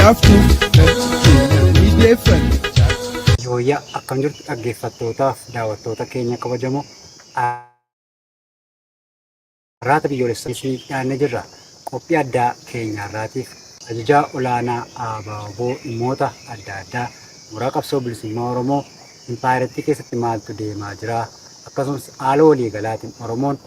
facaaftu lafti keenya ni deeffanna. Yooyyaa akkam jirtu dhaggeeffattootaaf daawwattoota keenya kabajamoo Arraata Biyyoolessaa isiniif dhiyaannee jirra. Qophii addaa keenya har'aatiif Ajajaa Olaanaa ABO dhimmoota adda addaa mooraa qabsoo bilisummaa Oromoo impaayerattii keessatti maaltu deemaa jira akkasumas haala waliigalaatiin Oromoon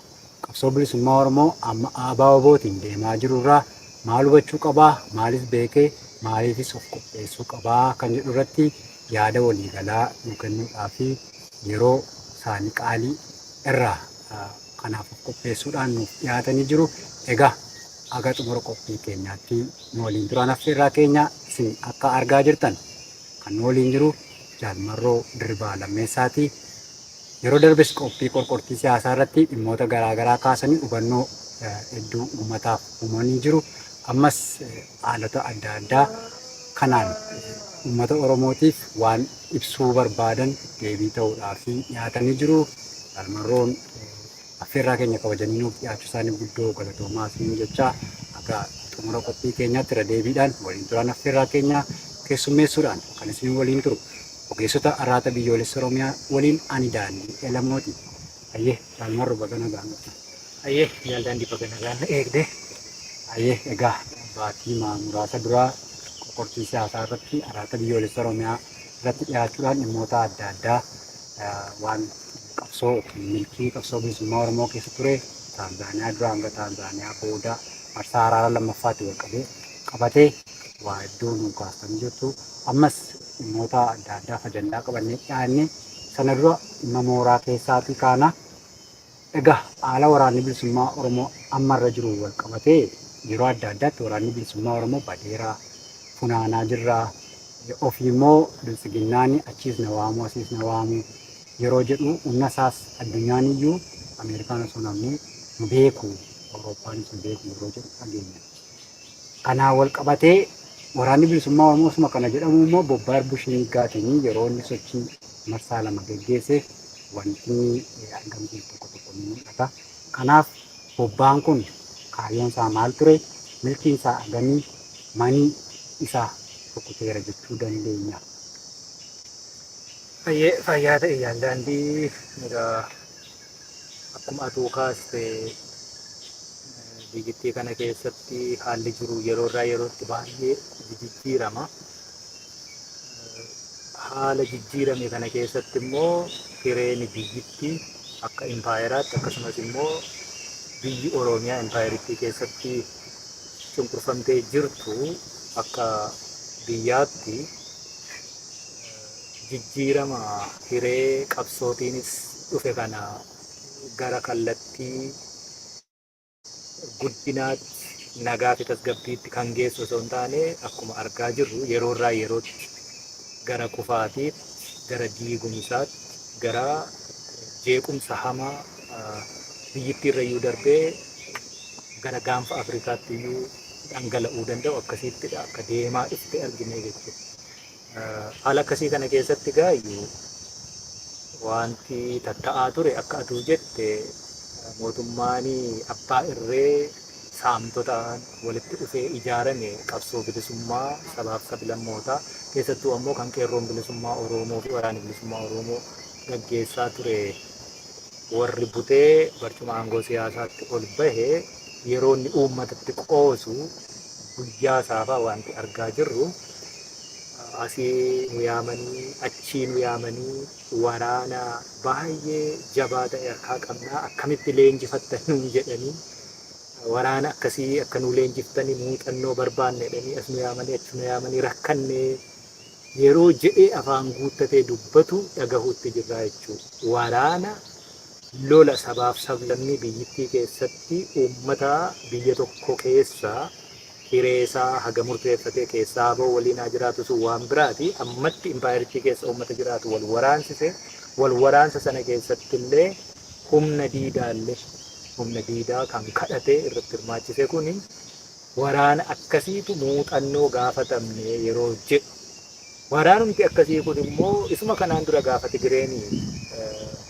qabsoo bilisummaa Oromoo amma ABO-tiin deemaa jiru irraa maal hubachuu qabaa maalis beekee maaliifis of qopheessuu qabaa kan jedhu irratti yaada waliigalaa nu kennuudhaaf yeroo isaanii qaalii irraa kanaaf of qopheessuudhaan nuuf dhiyaatanii jiru. Egaa haga xumura qophii keenyaatti nu waliin turaan affeerraa keenya isin akka argaa jirtan kan nu waliin jiru Jaal Marroo Dirribaa Lammeessaati. Yeroo darbes qophii qorqortii siyaasaa irratti dhimmoota garaa garaa kaasanii hubannoo hedduu uummataaf uumanii jiru. Ammas haalota adda addaa kanaan uummata Oromootiif waan ibsuu barbaadan deebii ta'uudhaaf dhiyaatanii jiru. Jaal Marroon affeerraa keenya kabajanii nuuf dhiyaachuu isaaniif guddoo galatoomaa isiniin jechaa haga xumura qophii keenyaatti irra deebiidhaan waliin turaan affeerraa keenya keessummeessuudhaan kan isin waliin turu ogeessota Arraata Biyyoolessa Oromiyaa waliin ani Daandii Elamooti. Hayyee Jaal Marro baga nagaan dhuftan. Hayyee Jaal Daandii baga nagaan na eegde. Hayyee egaa baatii muraasa dura qoqqortii siyaasaa irratti Arraata Biyyoolessa Oromiyaa irratti dhiyaachuudhaan dhimmoota adda addaa waan qabsoo milkii qabsoo bilisummaa Oromoo keessa ture Taanzaaniyaa dura hanga Taanzaaniyaa booda marsaa araara lammaffaatti wal qabee qabatee waa hedduu nuu kaastanii jirtu. Ammas dhimmoota adda addaaf ajandaa qabannee dhiyaanne sana dura dhimma mooraa keessaatii kaana. Egaa haala waraanni bilisummaa Oromoo amma irra jiru wal qabatee yeroo adda addaatti waraanni bilisummaa Oromoo badeera, funaanaa jirra, ofii immoo biltsiginnaani achiis na waamu asiis na waamu yeroo jedhu humna isaas addunyaan iyyuu Ameerikaan osoo namni nu beeku Awurooppaanis nu beeku yeroo jedhu dhageenya. Kanaan wal qabatee waraanni bilisummaa Oromoo osuma kana jedhamu immoo bobbaa Irbuu Shiniggaatiin yeroo inni sochii marsaa 2 geggeesse wanti inni argamsiise tokko tokko ni mul'ata. Kanaaf bobbaan kun kaayyoon isaa maal ture? Milkiin isaa hagamii? Manii isa rukuteera jechuu dandeenya? Hayyee fayyaa ta'i jaal daandii egaa akkuma atuu kaaste biyyittii kana keessatti haalli jiru yeroo irraa yerootti baay'ee jijjiirama. Haala jijjiirame kana keessatti immoo hireen biyyittii akka impaayeraatti akkasumas immoo biyyi Oromiyaa impaayerittii keessatti cunqurfamtee jirtu akka biyyaatti jijjiirama hiree qabsootiinis dhufe kana gara kallattii guddinaatti, nagaa fi tasgabbiitti kan geessu osoo hin taane akkuma argaa jirru yeroo irraa yerootti gara kufaatiitti, gara diigumsaatti, gara jeequmsa hamaa biyyittii irrayyuu darbee gara gaanfa Afrikaatti iyyuu dhangala'uu danda'u akkasiittidha akka deemaa dhufte argine jechuudha. Haala akkasii kana keessatti gaayyu wanti tatta'aa ture akka atuu jette mootummaan abbaa irree saamtotaan walitti dhufee ijaarame qabsoo bilisummaa sabaaf sablammootaa keessattuu ammoo kan qeerroon bilisummaa Oromoo fi waraanni bilisummaa Oromoo gaggeessaa ture warri butee barcuma aangoo siyaasaatti ol bahe yeroo inni uummatatti qoosu guyyaa saafaa wanti argaa jirru asii nu yaamanii achii nu yaamanii waraana baay'ee jabaa ta'e harkaa qabnaa akkamitti leenjifattan nuun jedhanii waraana akkasii akka nu leenjiftanii muuxannoo barbaanne jedhanii as nu yaamanii achi nu yaamanii rakkannee yeroo jedhee afaan guuttatee dubbatu dhagahuutti jirraa jechuudha. Waraana lola sabaaf sablammii biyyittii keessatti uummata biyya tokko keessa hireesaa haga murteeffatee keessaa bahu waliin haa jiraatu sun waan biraati. Ammatti impaayerichi keessa uummata jiraatu wal waraansise. Wal waraansa sana keessatti illee humna diidaallee humna diidaa kan kadhatee irratti hirmaachise kuni waraana akkasiitu muuxannoo gaafatamne yeroo jedhu. Waraanumti akkasii kun immoo isuma kanaan dura gaafa Tigireen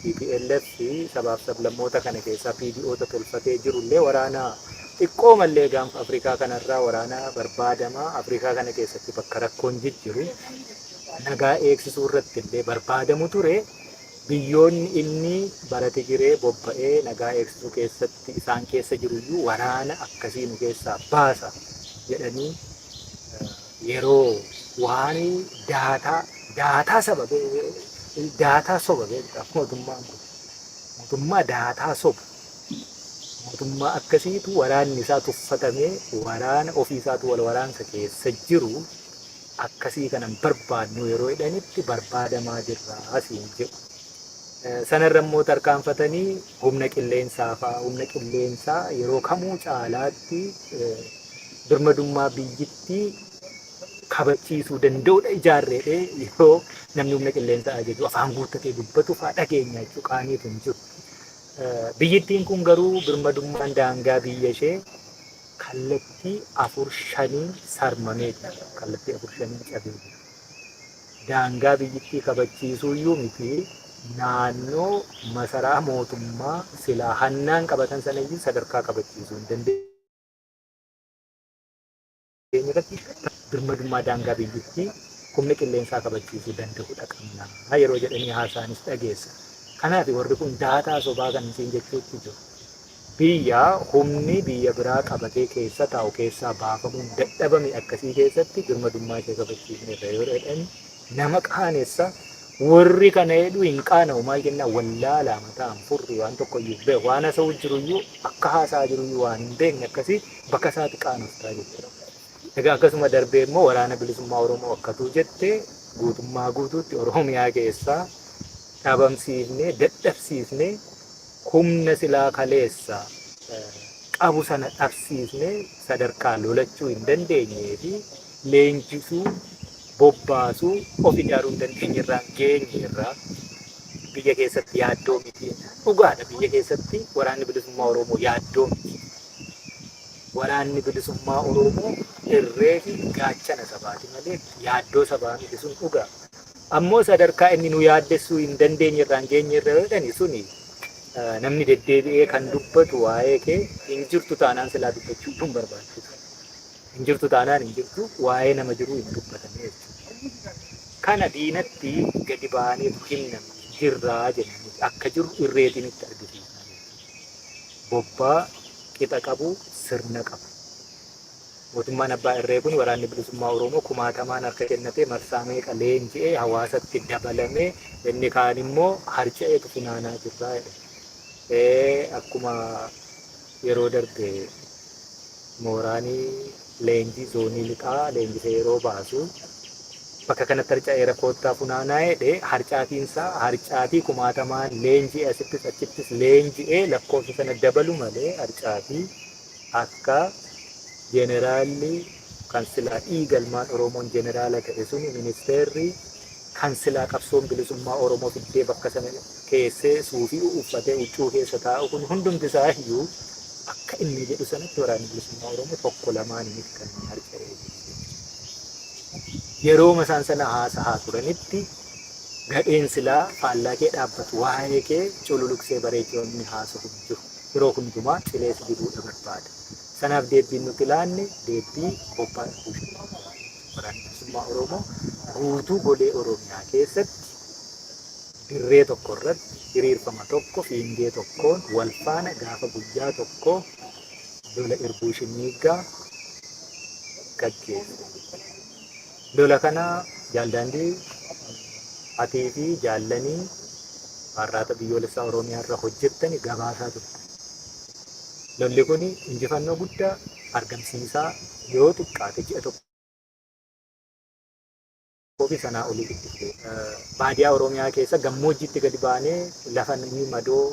TPLF sabaaf sablammoota kana keessaa PDOta tolfatee jirullee waraana Xiqqoo mallee gaanfa Afrikaa kanarraa waraana barbaadamaa Afrikaa kana keessatti bakka rakkoon jijjiru nagaa eegsisuu irratti illee barbaadamu ture. Biyyoonni inni bara Tigiree bobba'ee nagaa eegsisuu keessatti isaan keessa jiruyyuu waraana akkasii nu keessaa baasa jedhanii yeroo waan daataa daataa saba daataa soba beektaa mootummaan kun mootummaa daataa soba mootummaa akkasiitu waraanni isaa tuffatamee waraana ofii isaatu wal waraansa keessa jiru akkasii kanan barbaadnu yeroo jedhanitti barbaadamaa jirra asiin jedhu. Sanarra immoo tarkaanfatanii humna qilleensaa fa'aa humna qilleensaa yeroo kamuu caalaatti birmadummaa biyyittii kabachiisuu danda'udha ijaarreedhe yeroo namni humna qilleensaa ajaju afaan guuttatee dubbatu fa'aa dhageenya jechuu qaaniitu hin jiru. Biyyittiin kun garuu birmadummaan daangaa biyya ishee kallattii afur shaniin sarmamee jira. Kallattii afur shaniin cabee jira. Daangaa biyyittii kabachiisuu iyyuu miti naannoo masaraa mootummaa silaa hannaan qabatan sana iyyuu sadarkaa kabachiisuu hin dandeenye irratti birmadummaa daangaa biyyittii humna qilleensaa kabachiisuu danda'udha qabna yeroo jedhanii haasa'anis dhageessa. Kanaaf warri kun daataa sobaa kan isiin jechuutti jiru. Biyya humni biyya biraa qabatee keessa taa'u keessaa baafamuun dadhabame akkasii keessatti birmadummaa ishee kabachiisneerra yoo jedhan nama qaanessa. Warri kana jedhu hin qaana'u maal jennaan wallaalaa mataan furri waan tokko iyyuu hin beeku waan haasa'u jiruyyuu akka haasa'aa jiruyyuu waan hin beekne akkasii bakka isaatti qaanoftaa jechuudha. Egaa akkasuma darbee immoo waraana bilisummaa Oromoo akkatuu jette guutummaa guutuutti Oromiyaa keessaa dhabamsiifnee dadhabsiifnee humna silaa kaleessa qabu sana dhabsiifnee sadarkaa lolachuu hin dandeenyee fi leenjisuu, bobbaasuu, of ijaaruu hin dandeenye irraan geenye irraa biyya keessatti yaaddoo miti. Dhugaadha biyya keessatti waraanni bilisummaa Oromoo yaaddoo miti. Waraanni bilisummaa Oromoo irree fi gaachana sabaati malee yaaddoo sabaa miti sun dhugaa. Ammoo sadarkaa inni nu yaaddessuu hin dandeenye irraan geenye irra yoo jedhani suni namni deddeebi'ee kan dubbatu waa'ee kee hin jirtu taanaan silaa dubbachuu hin barbaachisu. Hin jirtu taanaan hin jirtu waa'ee nama jiruu hin dubbatame jechuudha. Kana diinatti gadi baaneetu himna jirraa jenna nuti akka jirru irreetiin itti argisiisna jechuudha. Bobbaa qixa qabu sirna qabu. Mootummaan abbaa irree kun waraanni bilisummaa Oromoo kumaatamaan harka kennatee marsaa meeqa leenji'ee hawaasatti dabalamee inni kaan immoo harca'eetu funaanaa jirraa jedhe. Akkuma yeroo darbe mooraanii leenjii zoonii lixaa leenjisee yeroo baasu bakka kanatti harca'eera koottaa funaanaa jedhe harcaatiinsaa harcaatii kumaatamaan leenji'ee asittis achittis leenji'ee lakkoofsa sana dabalu malee harcaatii akka jeneraalli kan silaa dhiiga ilmaan Oromoon jeneraala ta'e suni ministeerri kan silaa qabsoon bilisummaa Oromoo fiddee bakka sana keessee suufii uffatee huccuu keessa taa'u kun hundumti isaa iyyuu akka inni jedhu sanatti waraanni bilisummaa Oromoo tokko lamaan miti kan inni harca'ee jiru. Yeroo isaan sana haasahaa turanitti gadheen silaa faallaa kee dhaabbatu waa'ee kee cululuqsee bareechee inni haasa'u hin jiru. Yeroo hundumaa cilee si dibuudha barbaada. Sanaaf deebbiin nuti laanne deebbii bobbaa irbuu waraanni bilisummaa Oromoo guutuu golee Oromiyaa keessatti dirree tokko irratti hiriirfama tokko fiingee tokkoon wal faana gaafa guyyaa tokko lola irbuu shimmiiggaa gaggeesse. Lola kana jaaldaandii atii fi jaallanii Arraata Biyyoolessaa Oromiyaa irra hojjettani gabaasaa turte. Lolli kun injifannoo guddaa argamsiisaa yoo xiqqaate ji'a tokkoo fi sanaa oliif itti fufe. Baadiyaa Oromiyaa keessa gammoojjiitti gadi baanee lafa inni madoo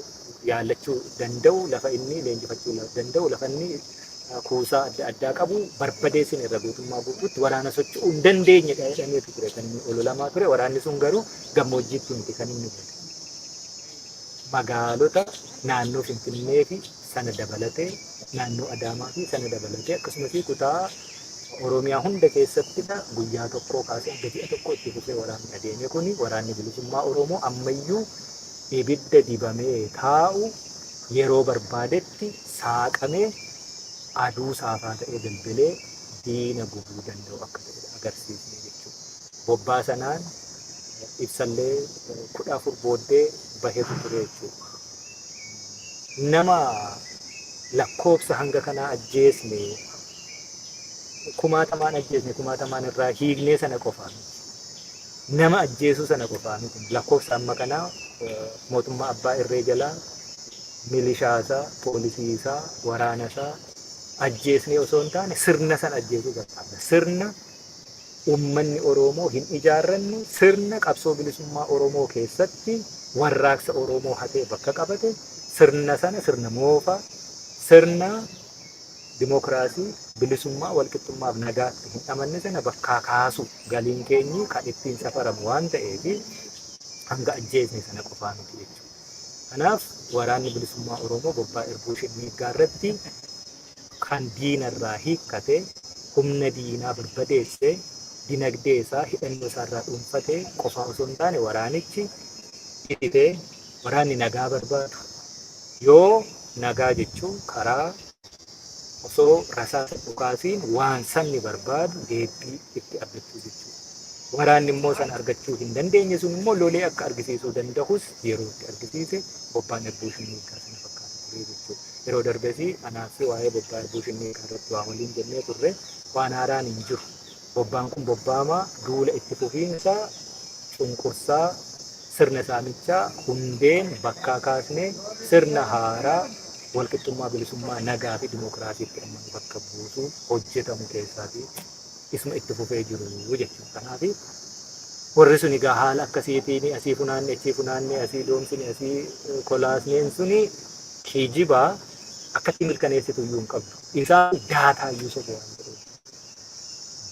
yaallachuu danda'u, lafa inni leenjifachuu danda'u, lafa inni kuusaa adda addaa qabu barbadeessine irra guutummaa guutuutti waraana socho'uu hin dandeenyedha jedhameetu ture kan inni ololamaa ture. Waraanni sun garuu gammoojjiitti miti kan inni bade. Magaalota naannoo Finfinnee fi sana dabalatee naannoo Adaamaa fi sana dabalatee akkasumas kutaa Oromiyaa hunda keessattidha guyyaa tokkoo kaasee hanga ji'a tokko itti fufee waraanni adeeme kuni waraanni bilisummaa Oromoo ammayyuu ibidda dibamee taa'u yeroo barbaadetti saaqamee aduu saafaa ta'ee bilbilee diina gubuu danda'u akka ta'e agarsiisne jechuudha. Bobbaa sanaan ibsallee 14 booddee bahetu ture jechuudha. Nama lakkoofsa hanga kanaa ajjeesne, kumaatamaan ajjeesne, kumaatamaan irraa hiiknee sana qofaa miti. Nama ajjeesuu sana qofaa miti. Lakkoofsa amma kanaa mootummaa abbaa irree jalaa milishaasaa, poolisiisaa, waraanasaa ajjeesnee osoo hin taane sirna sana ajjeesuu barbaadna. Sirna uummanni Oromoo hin ijaarranne, sirna qabsoo bilisummaa Oromoo keessatti warraaqsa Oromoo hatee bakka qabate, sirna sana, sirna moofaa, sirna dimookiraasii, bilisummaa, walqixxummaaf nagaatti hin amanne sana bakkaa kaasu galiin keenyi kan ittiin safaramu waan ta'eef hanga ajjeesne sana qofaa miti jechuudha. Kanaaf waraanni bilisummaa Oromoo bobbaa Irbuu Shinniiggaa irratti kan diinarraa hiikkate, humna diinaa barbadeesse, dinagdee isaa, hidhannoo isaarraa dhuunfate qofaa osoo hin taane waraanichi ititee waraanni nagaa barbaadu, yoo nagaa jechuun karaa osoo rasaasa dhukaasiin waan sabni barbaadu deebbii itti argachuu jechuudha. Waraanni immoo sana argachuu hin dandeenye sun immoo lolee akka argisiisuu danda'us yeroo itti argisiise bobbaan Irbuu Shinniiggaa sana fakkaata ture jechuudha. Yeroo darbes anaaf si waa'ee bobbaa Irbuu Shinniiggaa irratti waa waliin jennee turre, waan haaraan hin jiru. Bobbaan kun bobbaama duula itti fufiinsa cunqursaa sirna saamichaa hundeen bakkaa kaasnee sirna haaraa walqixxummaa, bilisummaa, nagaa fi dimookiraasiitti amanu bakka buusuu hojjetamu keessaatii isuma itti fufee jiru jechuudha. Kanaaf warri sun egaa haala akkasiitiin asii funaanne, achii funaanne, asii doomsine, asii kolaasneen suni kijibaa akkatti mirkaneessitu iyyuu hin qabdu. Isaan daataa iyyuu sobu waan ta'eef.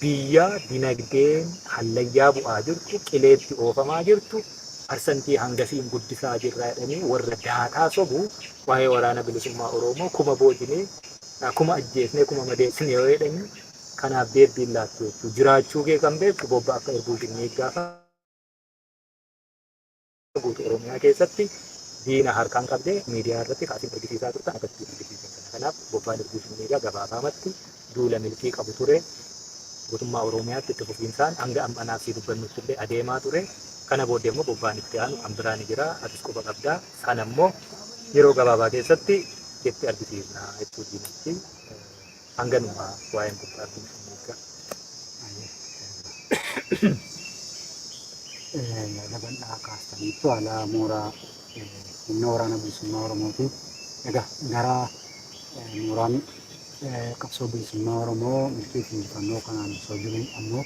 Biyya dinagdeen hallayyaa bu'aa jirtu, qileetti oofamaa jirtu, parsantii hangasiin guddisaa jirra jedhanii warra daataa sobu waa'ee waraana bilisummaa Oromoo kuma boojinee, kuma ajjeesnee, kuma madeessine yoo jedhanii kanaaf deebbiin laattu jechuudha. Jiraachuu kee kan beektu bobba akka Irbuu Shinniiggaa fa'a guutuu Oromiyaa keessatti diina harkaan qabdee miidiyaa irratti kaasiin argisiisaa turtan akkasitti argisiisan kana. Kanaaf bobbaan Irbuu Shinniigaa gabaabaamatti duula milkii qabu ture. Guutummaa Oromiyaatti itti fufiinsaan hanga amma anaaf sii dubbannutti illee adeemaa ture. Kana booddee immoo bobbaan itti aanu kan biraa ni jira. Atis quba qabdaa. Sana immoo yeroo gabaabaa keessatti itti argisiisna jechuu diinatti. Hanganuma waa'een bobbaa Irbuu Shinniiggaa. Yaada bal'aa kaastaniittu haala mooraa humna waraana bilisummaa Oromootiin. Egaa gara mooraan qabsoo bilisummaa Oromoo milkii fi injifannoo kanaan osoo jiru ammoo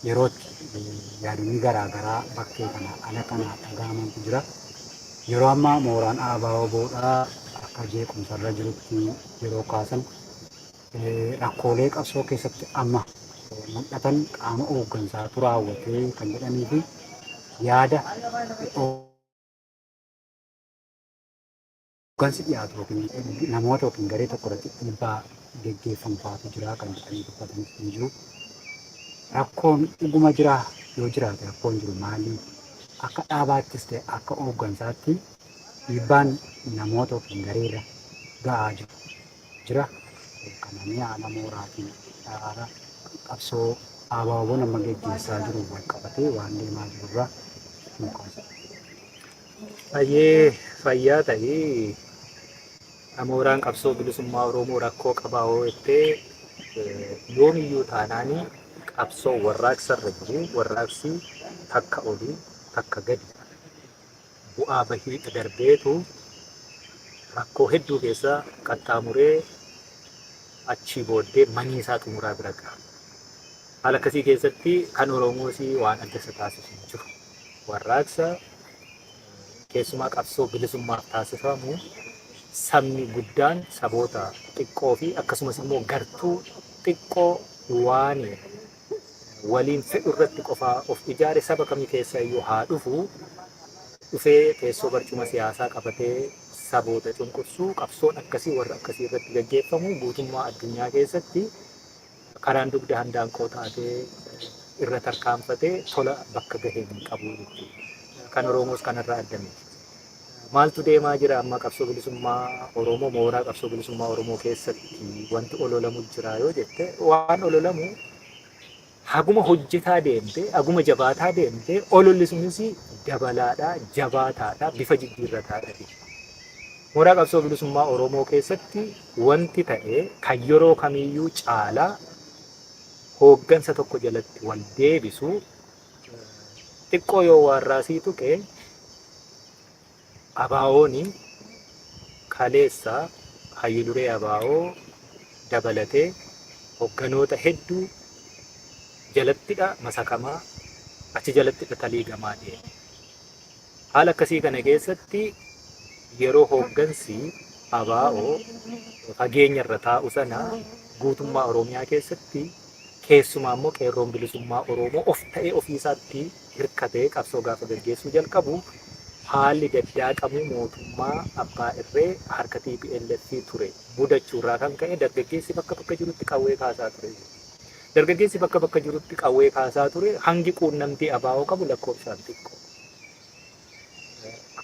yerootti yaadonni garaa garaa bakkee kana ala kana dhaga'amantu jira. Yeroo ammaa mooraan ABO-dhaa akka jeequmsarra jirutti yeroo kaasan, rakkoolee qabsoo keessatti amma mul'atan qaama hooggansaatu raawwatee kan jedhanii fi yaada hooggansi dhiyaatu yookiin namoota yookiin garee tokko irratti dhiibbaa geggeeffamu fa'aatu jira kan jedhanii dubbatanis ni jiru. Rakkoon dhuguma jiraa? Yoo jiraate rakkoon jiru maali? Akka dhaabaattis ta'e akka hooggansaatti dhiibbaan namoota yookiin gareerra ga'aa jiru jira? Kananii haala mooraatiin haala qabsoo ABOn amma geggeessaa jiru wal qabatee waan deemaa jirurraa nu kaasa. Baay'ee fayyaa ta'ii, mooraan qabsoo bilisummaa Oromoo rakkoo qabaa hoo jettee, yoomiyyuu taanaanii qabsoo warraaqsa irra jiru, warraaqsi takka olii takka gadi bu'aa bahii darbeetu rakkoo hedduu keessa qaxxaamuree achii booddee manii isaa xumuraa bira gaha. Haala akkasii keessatti kan Oromoos waan adda isa taasisu hin jiru. Warraaqsa keessumaa qabsoo bilisummaaf taasifamu sabni guddaan saboota xiqqoo fi akkasumas immoo gartuu xiqqoo waan waliin fedhu irratti qofaa of ijaare saba kamii keessa iyyuu haa dhufu, dhufee teessoo barcuma siyaasaa qabatee saboota cunqursuu, qabsoon akkasii warra akkasii irratti gaggeeffamu guutummaa addunyaa keessatti karaan dugda handaanqoo taatee irra tarkaanfatee tola bakka gahee hin qabu jechuudha. Kan Oromoos kanarraa adda miti. Maaltu deemaa jira amma qabsoo bilisummaa Oromoo, mooraa qabsoo bilisummaa Oromoo keessatti wanti ololamu jira yoo jette, waan ololamu haguma hojjetaa deemte, haguma jabaataa deemte, ololli sunis dabalaadha, jabaataadha, bifa jijjiirrataadha. Mooraa qabsoo bilisummaa Oromoo keessatti wanti ta'e kan yeroo kamiyyuu caalaa hooggansa tokko jalatti wal deebisu, xiqqoo yoo waarraasii tuqe, ABO'n kaleessa hayyu duree ABO dabalatee hogganoota hedduu jalattidha masakamaa, achi jalattidha taliigamaa deeme. Haala akkasii kana keessatti yeroo hooggansi ABO fageenya irra taa'u sana guutummaa Oromiyaa keessatti, keessumaa immoo qeerroon bilisummaa Oromoo of ta'ee ofiisaatti hirkatee qabsoo gaafa gaggeessuu jalqabu, haalli daddaaqamuu mootummaa abbaa irree harka TPLF ture mudachuurraa kan ka'e dargaggeessi bakka bakka jirutti qawwee kaasaa ture. Dargaggeessi bakka bakka jirutti qawwee kaasaa ture hangi quunnamtii ABO qabu lakkoofsaan xiqqoo.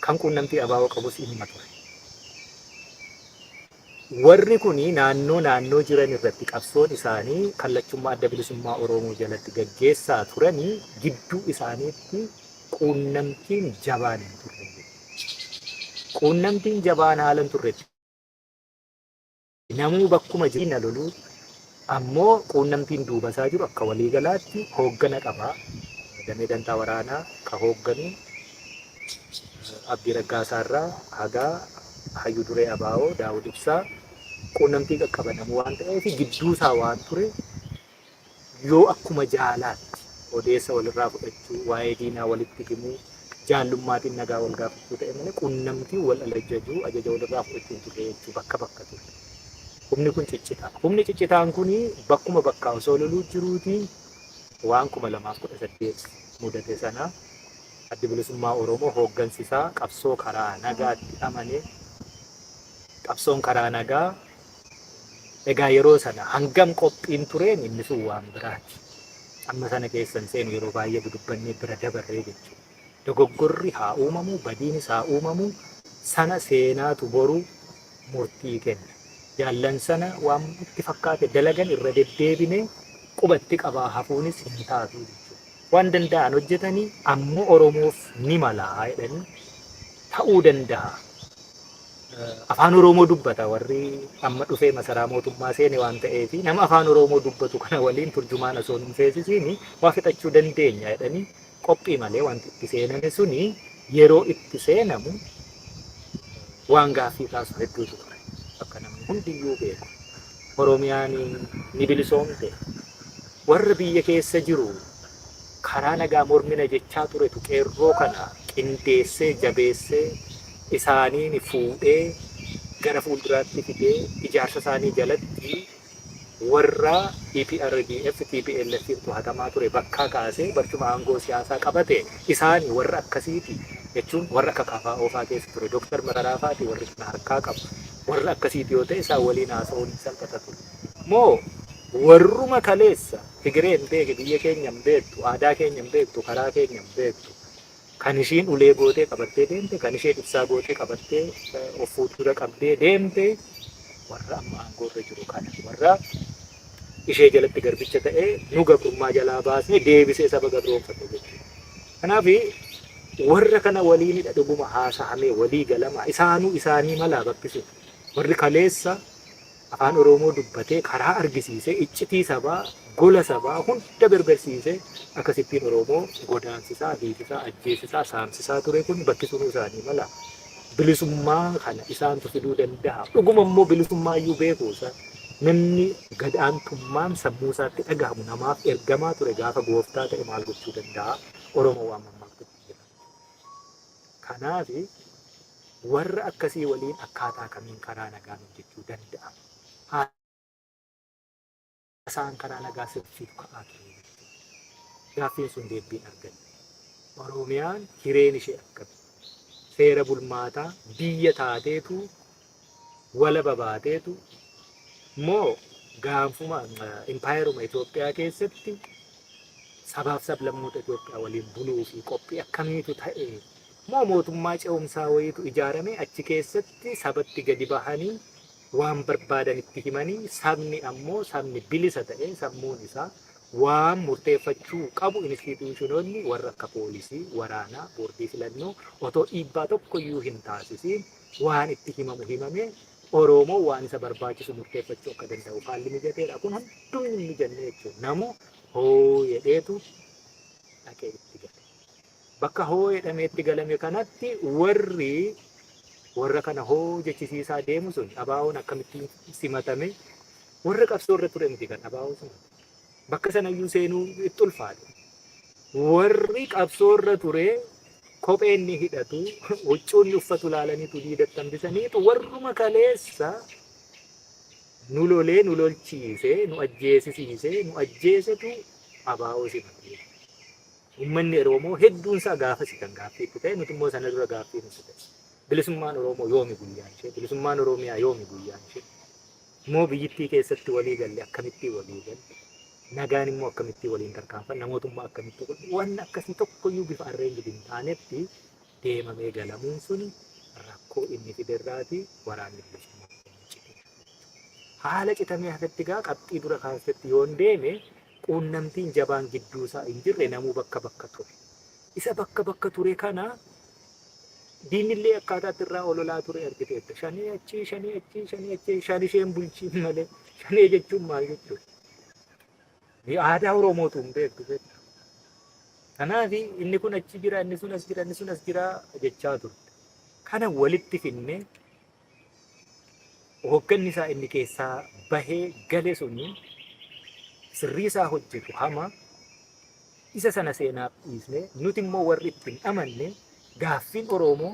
Kan quunnamtii ABO qabus inuma ture. Warri kun naannoo naannoo jiran irratti qabsoon isaanii kallachummaa Adda Bilisummaa Oromoo jalatti gaggeessaa turanii gidduu isaaniitti quunnamtiin jabaan hin turre. Quunnamtiin jabaan haala hin turretti namuu bakkuma jiru na loluu, ammoo quunnamtiin duuba isaa jiru akka waliigalaatti hooggana qaba. Damee dantaa waraanaa ka hoogganu Abdii Raggaasaa irraa hagaa hayyu duree ABO Daawud Ibsaa quunnamtii qaqqabanamuu waan ta'eef, gidduu isaa waan ture yoo akkuma jaalaatti odeessa walirraa fudhachuu, waa'ee diinaa walitti himuu, jaallummaatiin nagaa wal gaafachuu ta'e malee quunnamtii wal alajajuu, ajaja walirraa fudhachuu hin turre jechuu, bakka bakka ture. Humni kun ciccitaa. Humni ciccitaan kun bakkuma bakkaa osoo loluu jiruuti waan 2018 mudate sana Addi Bilisummaa Oromoo hooggansi isaa qabsoo karaa nagaatti amane, qabsoon karaa nagaa egaa yeroo sana hangam qophiin tureen inni sun waan biraati. Amma sana keessan seenu, yeroo baay'ee dudubbannee bira dabarree jechuudha. Dogoggorri haa uumamu, badiinis haa uumamu, sana seenaatu boru murtii kenna. Jaallan sana waan itti fakkaate dalagan irra deddeebine qubatti qabaa hafuunis hin taatu jechuudha. Waan danda'an hojjetanii ammoo Oromoof ni malaa jedhanii ta'uu danda'a. Afaan Oromoo dubbata warri amma dhufee masaraa mootummaa seene waan ta'eef, nama afaan Oromoo dubbatu kana waliin turjumaan osoo hin feesisiin waa fixachuu dandeenya jedhanii qophii malee wanti itti seename suni yeroo itti seenamu waan gaaffii kaasu hedduutu ture. Akka namni hundiyyuu beeku. Oromiyaan ni bilisoomte. Warra biyya keessa jiru karaa nagaa mormina jechaa turetu qeerroo kana qindeessee, jabeessee, isaaniin fuudhee gara fuulduraatti fidee ijaarsa isaanii jalatti warra EPRDF TPLF to'atamaa ture bakkaa kaasee barcuma aangoo siyaasaa qabate. Isaanii warra akkasiiti jechuun warra akka KFO faa keessa ture, Dooktar Mararaa faati warri kana harkaa qabu. Warra akkasiiti yoo ta'e isaan waliin haasa'uun hin salphata ture. Moo warruma kaleessa Tigiree hin beeke, biyya keenya hin beektu, aadaa keenya hin beektu, karaa keenya hin beektu, kan ishiin ulee gootee qabattee deemte, kan isheen ibsaa gootee qabattee of fuuldura qabdee deemte warra amma aangoo irra jiru kana, warra ishee jalatti garbicha ta'ee nu gabrummaa jalaa baasnee deebisee saba gabroonfate jechuudha. Kanaaf warra kana waliinidha dhuguma haasahamee walii galama isaanuu isaanii malaa bakkisu. Warri kaleessa afaan Oromoo dubbatee karaa argisiisee iccitii sabaa, gola sabaa hunda berbersiisee akkasittiin Oromoo godaansisaa, hiisisaa, ajjeesisaa, saamsisaa ture kun bakki sunuu isaanii mala. Bilisummaa kana isaantu fiduu danda'a. Dhuguma immoo bilisummaa iyyuu beeku isaan. Namni gad aantummaan sammuu isaatti dhagahamu namaaf ergamaa ture gaafa gooftaa ta'e maal gochuu danda'a? Oromoo waan mammaaktutti jira. Kanaaf warra akkasii waliin akkaataa kamiin karaa nagaan hojjechuu danda'ama? Haasaan karaa nagaa sirriitu ka'aa ture jechuudha. Gaaffiin sun deebiin arganne. Oromiyaan hireen ishee akkami? Seera bulmaataa biyya taateetu walaba baateetu moo gaanfuma impaayeruma Itoophiyaa keessatti sabaaf sablammoota Itoophiyaa waliin buluu fi qophii akkamiitu ta'e? Moo mootummaa ce'umsaa wayiitu ijaarame, achi keessatti sabatti gadi bahanii waan barbaadan itti himanii, sabni ammoo sabni bilisa ta'e sammuun isaa waan murteeffachuu qabu, institutionoonni warra akka poolisii, waraanaa, boordii filannoo otoo dhiibbaa tokkoyyuu hin taasisiin waan itti himamu himamee Oromoo waan isa barbaachisu murteeffachuu akka danda'u haalli mijateedha. Kun hundumni hin mijanne jechuudha. Namu hoo jedheetu dhaqee itti gale. Bakka hoo jedhamee itti galame kanatti warri warra kana hoo jechisiisaa deemu sun ABO'n akkamittiin simatame? Warra qabsoo irra ture miti kan ABO simate. Bakka sanayyuu seenuu itti ulfaate. Warri qabsoo irra ture kopheen ni hidhatu, huccuun ni uffatu laalaniitu diidatti hambisaniitu, warruma kaleessa nu lolee nu lolchiisee nu ajjeesisiisee nu ajjeesetu ABO simate. Uummanni Oromoo hedduun isaa gaafasi kan gaaffii itti ta'e, nuti immoo sana dura gaaffii nuti ta'e. Bilisummaan Oromoo yoomi guyyaan ishee? Bilisummaan Oromiyaa yoomi guyyaan ishee? Immoo biyyittii keessatti walii galle, akkamittiin walii galle? Nagaan immoo akkamittiin waliin tarkaanfanna? Mootummaa akkamitti godhu? Waan akkasii tokkoyyuu bifa arreenjii hin taanetti deemamee galamuun suni rakkoo inni fiderraati waraanni bilisummaa Oromoo citee. Haala citamee hafetti gaa qabxii dura kaastetti yoon deeme, quunnamtiin jabaan gidduu isaa hin jirre, namuu bakka bakka ture. Isa bakka bakka ture kana diinni illee akkaataatti irraa ololaa ture argiteetta. Shanee achii, shanee achii, shanee achii, shan isheen bulchiin malee. Shanee jechuun maal jechuudha? Aadaa Oromootu hin beektu beektu. Kanaaf inni kun achi jira, inni sun as jira, inni sun as jira jechaa turte. Kana walitti finnee hoogganni isaa inni keessaa bahee gale suni sirrii isaa hojjetu hama isa sana seenaaf dhiisne, nuti immoo warri itti hin amanne gaaffiin Oromoo,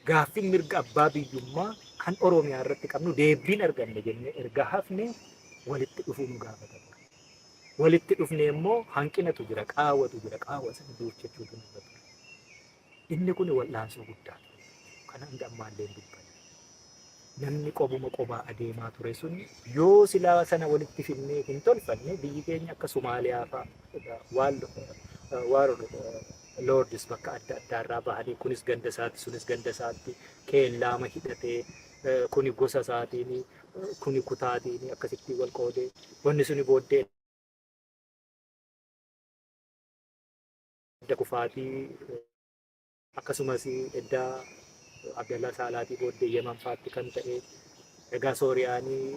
gaaffiin mirga abbaa biyyummaa kan Oromiyaa irratti qabnu deebiin arganne jennee erga hafne walitti dhufuu nu gaafata ture. Walitti dhufne immoo hanqinatu jira, qaawwatu jira, qaawwa sana duuchachuutu nurra ture. Inni kun wal'aansoo guddaa ture. Kana hanga ammaallee hin dubbanne. Namni qobuma qobaa adeemaa ture sun yoo silaa sana walitti finnee hin tolfanne, biyyi keenya akka Somaaliyaa fa'a war lords bakka adda addaa irraa bahanii, kunis ganda isaatti, sunis ganda isaatti keellaama hidhatee, kuni gosa isaatiin, kuni kutaatiin akkasitti wal qoodee, wanni suni booddee edda kufaatii akkasumas edda Abdallaa Saalaatii booddee Yemen faatti kan ta'e, egaa Sooriyaanii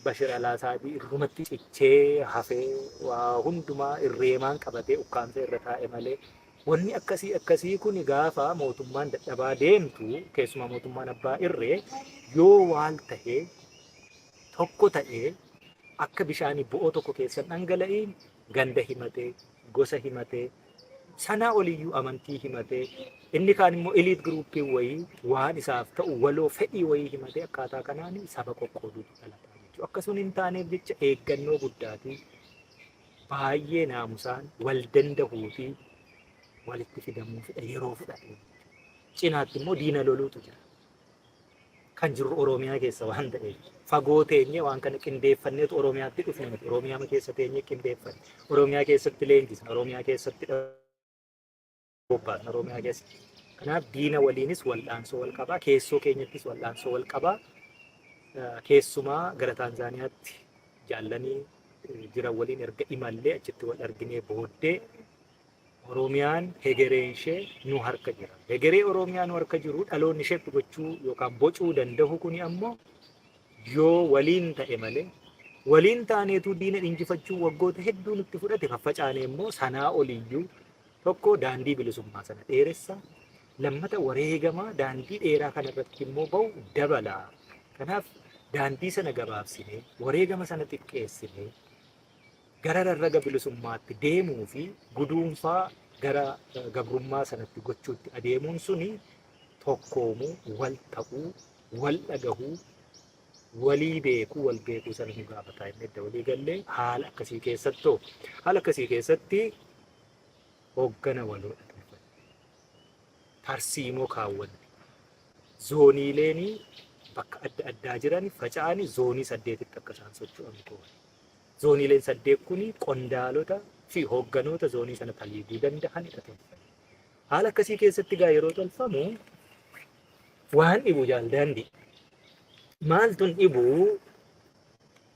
Bashir Alaasaadii irrumatti cichee hafee waa hundumaa irreemaan qabatee ukkaamsee irra taa'e malee, wanni akkasii akkasii kun gaafa mootummaan dadhabaa deemtu, keessumaa mootummaan abbaa irree yoo waal tahee tokko ta'ee akka bishaanii bo'oo tokko keessan dhangala'iin, ganda himatee, gosa himatee, sanaa oliyyuu amantii himatee, inni kaan immoo elite groupiin wayii waan isaaf ta'u waloo fedhii wayii himatee, akkaataa kanaan saba qoqqooduutu dhalataa jechuudha. Akkasuma hin taaneef jecha eeggannoo guddaatii baay'ee naamusaan wal dandahuu fi walitti fidamuu fedha yeroo fudhate. Cinaatti immoo diina loluutu jira. Kan jirru Oromiyaa keessa waan ta'eef fagoo teenyee waan kana qindeeffanneetu Oromiyaatti dhufne miti. Oromiyaa keessa teenyee qindeeffanne. Oromiyaa keessatti leenjisna. Oromiyaa keessatti bobbaasna. Oromiyaa keessa. Kanaaf diina waliinis wal'aansoo wal qabaa. Keessoo keenyattis wal'aansoo wal qabaa. Keessumaa gara Taanzaaniyaatti jaallanii jiran waliin erga imallee achitti wal arginee booddee, Oromiyaan hegereen ishee nu harka jira. Hegeree Oromiyaa nu harka jiru dhaloonni isheetti gochuu yookaan bocuu danda'u kuni ammoo yoo waliin ta'e malee, waliin taaneetu diina injifachuu waggoota hedduu nutti fudhate, faffacaanee immoo sanaa oliyyuu tokko daandii bilisummaa sana dheeressa, lammata wareegamaa daandii dheeraa kanarratti immoo ba'u dabala. Kanaaf daandii sana gabaabsinee wareegama sana xiqqeessinee gara rarraga bilisummaatti deemuu fi guduunfaa gara gabrummaa sanatti gochuutti adeemuun suni tokkoomuu, wal ta'uu, wal dhagahuu, walii beekuu, wal beekuu sana nu gaafataa inni edda walii gallee haala akkasii keessattoo haala akkasii keessatti hoggana waloodha tolfanne. Tarsiimoo kaawwanne. Zooniileen bakka adda addaa jiran faca'anii zoonii saddeetitti akka isaan socho'an goone. Zooniileen saddeet kun qondaalota fi hoogganoota zoonii sana taliiguu danda'anidha tolfanne. Haala akkasii keessatti gaa yeroo tolfamu waan dhibu jaal daandii. Maaltu hin dhibu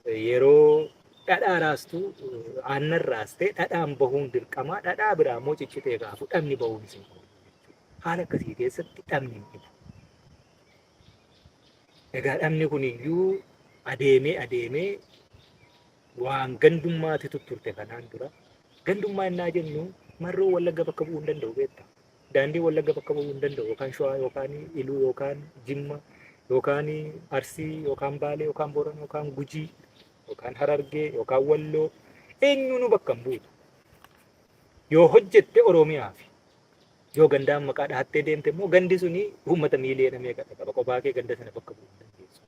yeroo dhadhaa raastu aannan raastee dhadhaan bahuun dirqama dhadhaa biraa immoo ciccitee gaafu dhabni bahuun isin oolu jechuudha. Haala akkasii keessatti dhabni hin dhibu. Egaa dhabni kun iyyuu adeemee adeemee waan gandummaati tutturte kanaan dura. Gandummaa innaa jennu marroo Wallagga bakka bu'uu hin danda'u beekta. Daandii Wallagga bakka bu'uu hin danda'u yookaan Shawaa yookaan Iluu yookaan Jimma yookaan Arsii yookaan Baalee yookaan Boorana yookaan Gujii yookaan Harargee yookaan Walloo eenyuunuu bakka hin buutu. Yoo hojjette Oromiyaa fi yoo gandaan maqaa dhahattee deemte immoo gandi suni uummata miiliyoona meeqa qaba qophaa kee ganda sana bakka bu'uu hin dandeessu.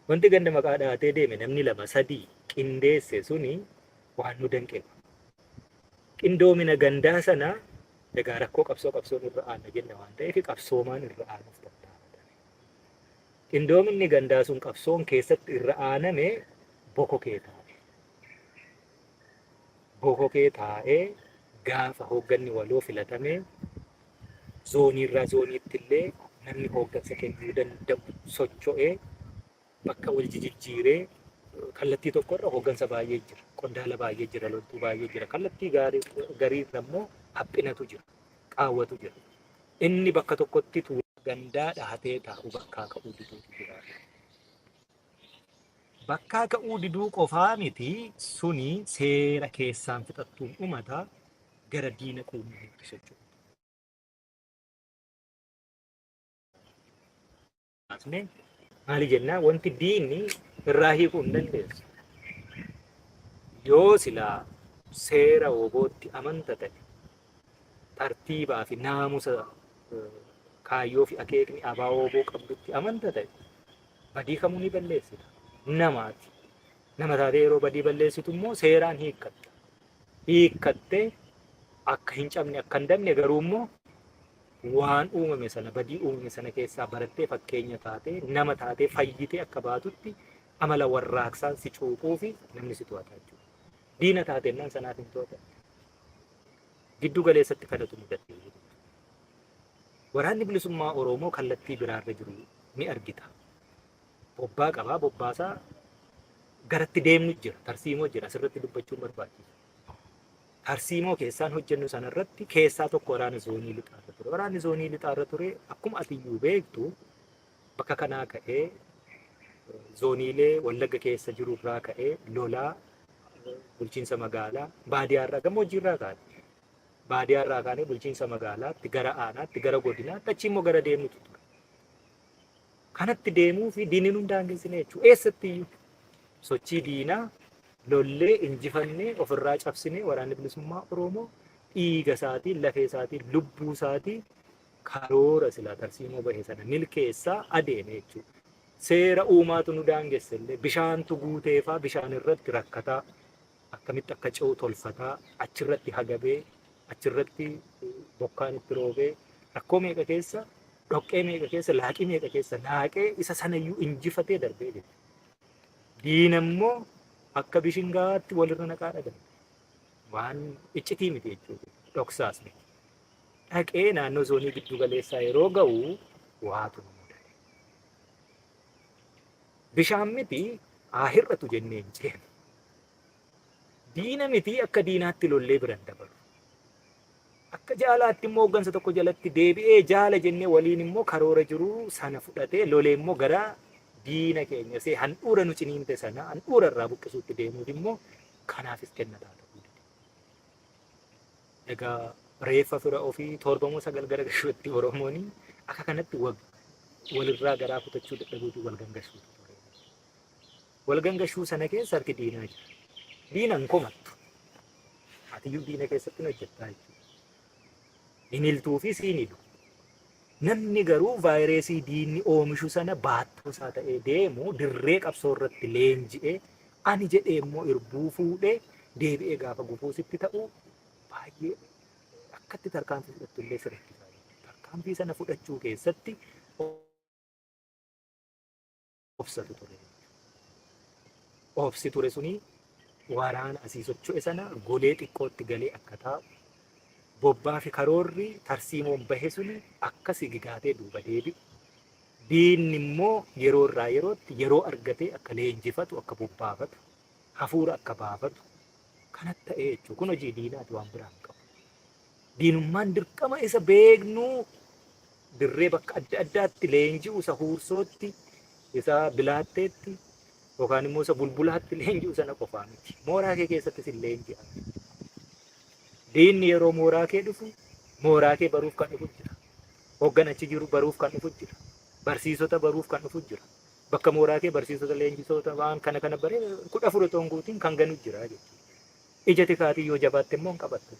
Wanti ganda maqaa dhahatee deeme namni lama sadii qindeesse suni waan nu danqeedha. Qindoomina gandaa sana egaa rakkoo qabsoo qabsoon irra aanna jenna waan ta'eef qabsoomaan irra aanuuf tattaafatame. Qindoominni gandaa sun qabsoon keessatti irra aaname bokokee taa'e. Bokokee taa'ee gaafa hoogganni waloo filatame zooniirraa zooniitti illee namni hooggansa kennuu danda'u socho'ee bakka wal jijijjiiree kallattii tokkorra hooggansa baay'ee jira. Qondaala baay'ee jira, loltuu baay'ee jira. Kallattii gariirra immoo haphinatu jira, qaawwatu jira. Inni bakka tokkotti tuula gandaa dhahatee taa'u bakkaa ka'uu diduutu jira. Bakkaa ka'uu diduu qofaa miti suni seera keessaan fixattuun dhumata gara diina quunnamuutti socho'u. Maali jennaa wanti diinni irraa hiikuu hin dandeessu. Yoo silaa seera wobootti amanta ta'e tartiibaa fi naamusa kaayyoo fi akeekni abaa woboo qabdutti amanta ta'e badii kamuu ni balleessita. Namaati. Nama taatee yeroo badii balleessitu immoo seeraan hiikkatta. Hiikkattee akka hin cabne akka hin dabne garuu immoo waan uumame sana badii uumame sana keessaa barattee fakkeenya taatee nama taatee fayyitee akka baatutti amala warraaqsaan si cuuphuu fi namni si to'ata jechuudha. Diina taatennaan sanaaf hin to'atan. Giddu galeessatti kanatu mudate. Waraanni bilisummaa Oromoo kallattii biraarra jiru ni argita. Bobbaa qabaa bobbaasaa garatti deemnu jira tarsiimoo jira asirratti dubbachuun barbaachisu. Tarsiimoo keessaan hojjennu sanarratti keessaa tokko waraana zoonii lixaarra ture. Waraanni zoonii lixaarra ture akkuma atiyyuu beektu bakka kanaa ka'ee zooniilee Wallagga keessa jirurraa ka'ee lolaa bulchiinsa magaalaa baadiyyaarraa gammoojjiirraa kaane. Baadiyyaarraa kaanee bulchiinsa magaalaatti gara aanaatti gara godinaatti achi immoo gara deemnutu ture. Kanatti deemuu fi diinni nun daangessine jechuudha. Eessatti iyyuu sochii diinaa lollee injifannee ofirraa cabsinee waraanni bilisummaa Oromoo dhiiga isaatiin, lafee isaatiin, lubbuu isaatiin karoora silaa tarsiimoo bahe sana milkeessaa adeeme jechuudha. Seera uumaatu nu daangesse illee bishaantu guuteefaa bishaan irratti rakkataa akkamitti akka ce'u tolfataa achirratti hagabee achirratti bokkaan itti roobee rakkoo meeqa keessa dhoqqee meeqa keessa laaqii meeqa keessa laaqee isa sanayyuu injifatee darbee jechuudha. Diina immoo akka bishingaatti walirra naqaa dhagan. Waan iccitii miti jechuudha. Dhoksaas miti. Dhaqee naannoo zoonii giddu galeessaa yeroo ga'u waatu nu mudate. Bishaan miti haa hir'atu jennee hin ceenu. Diina miti akka diinaatti lollee biran dabalu. Akka jaalaatti immoo hooggansa tokko jalatti deebi'ee jaala jennee waliin immoo karoora jiru sana fudhatee lolee immoo gara diina keenya see handhuura nu ciniinte sana handhuura irraa buqqisuutti deemuuf immoo kanaafis kennataa ta'uu dide. Egaa reeffa fira ofii torba moo sagal gara gashuutti Oromoon akka kanatti walirraa garaa kutachuu dadhabuutu wal gangashuutu ture. Wal gangashuu sana keessa harki diinaa jira. Diina hin komattu. Atiyyuu diina keessatti hin hojjettaa jechuudha. Hin hiltuu fi siin hilu. Namni garuu vaayireesii diinni oomishu sana baattuu isaa ta'ee deemu dirree qabsoo irratti leenji'ee ani jedhee immoo irbuu fuudhee deebi'ee gaafa gufuu sitti ta'u baay'ee akkatti tarkaanfii fudhattu illee si rakkisa. Tarkaanfii sana fudhachuu keessatti obsatu ture. Obsi ture suni waraana asii socho'e sana golee xiqqootti galee akka taa'u Bobbaa fi karoorri tarsiimoon bahe suni akka sigigaatee duuba deebi'u. Diinni immoo yeroo irraa yerootti yeroo argatee akka leenjifatu, akka bobbaafatu, hafuura akka baafatu kanatti ta'ee jechuudha. Kun hojii diinaati, waan biraa hin qabu. Diinummaan dirqama isa beeknu dirree bakka adda addaatti leenji'u, isa Huursootti, isa Bilaatteetti yookaan immoo isa Bulbulaatti leenji'u sana qofaa miti. Mooraa kee keessattis hin leenji'a. Diinni yeroo mooraa kee dhufu mooraa kee baruuf kan dhufu jira. Hooggan achi jiru baruuf kan dhufu jira. Barsiisota baruuf kan dhufu jira. Bakka mooraa kee barsiisota, leenjisoota waan kana kana baree 14 otoo hin guutiin kan ganu jira jechuudha. Ija tikaatii yoo jabaatte immoo hin qabattu.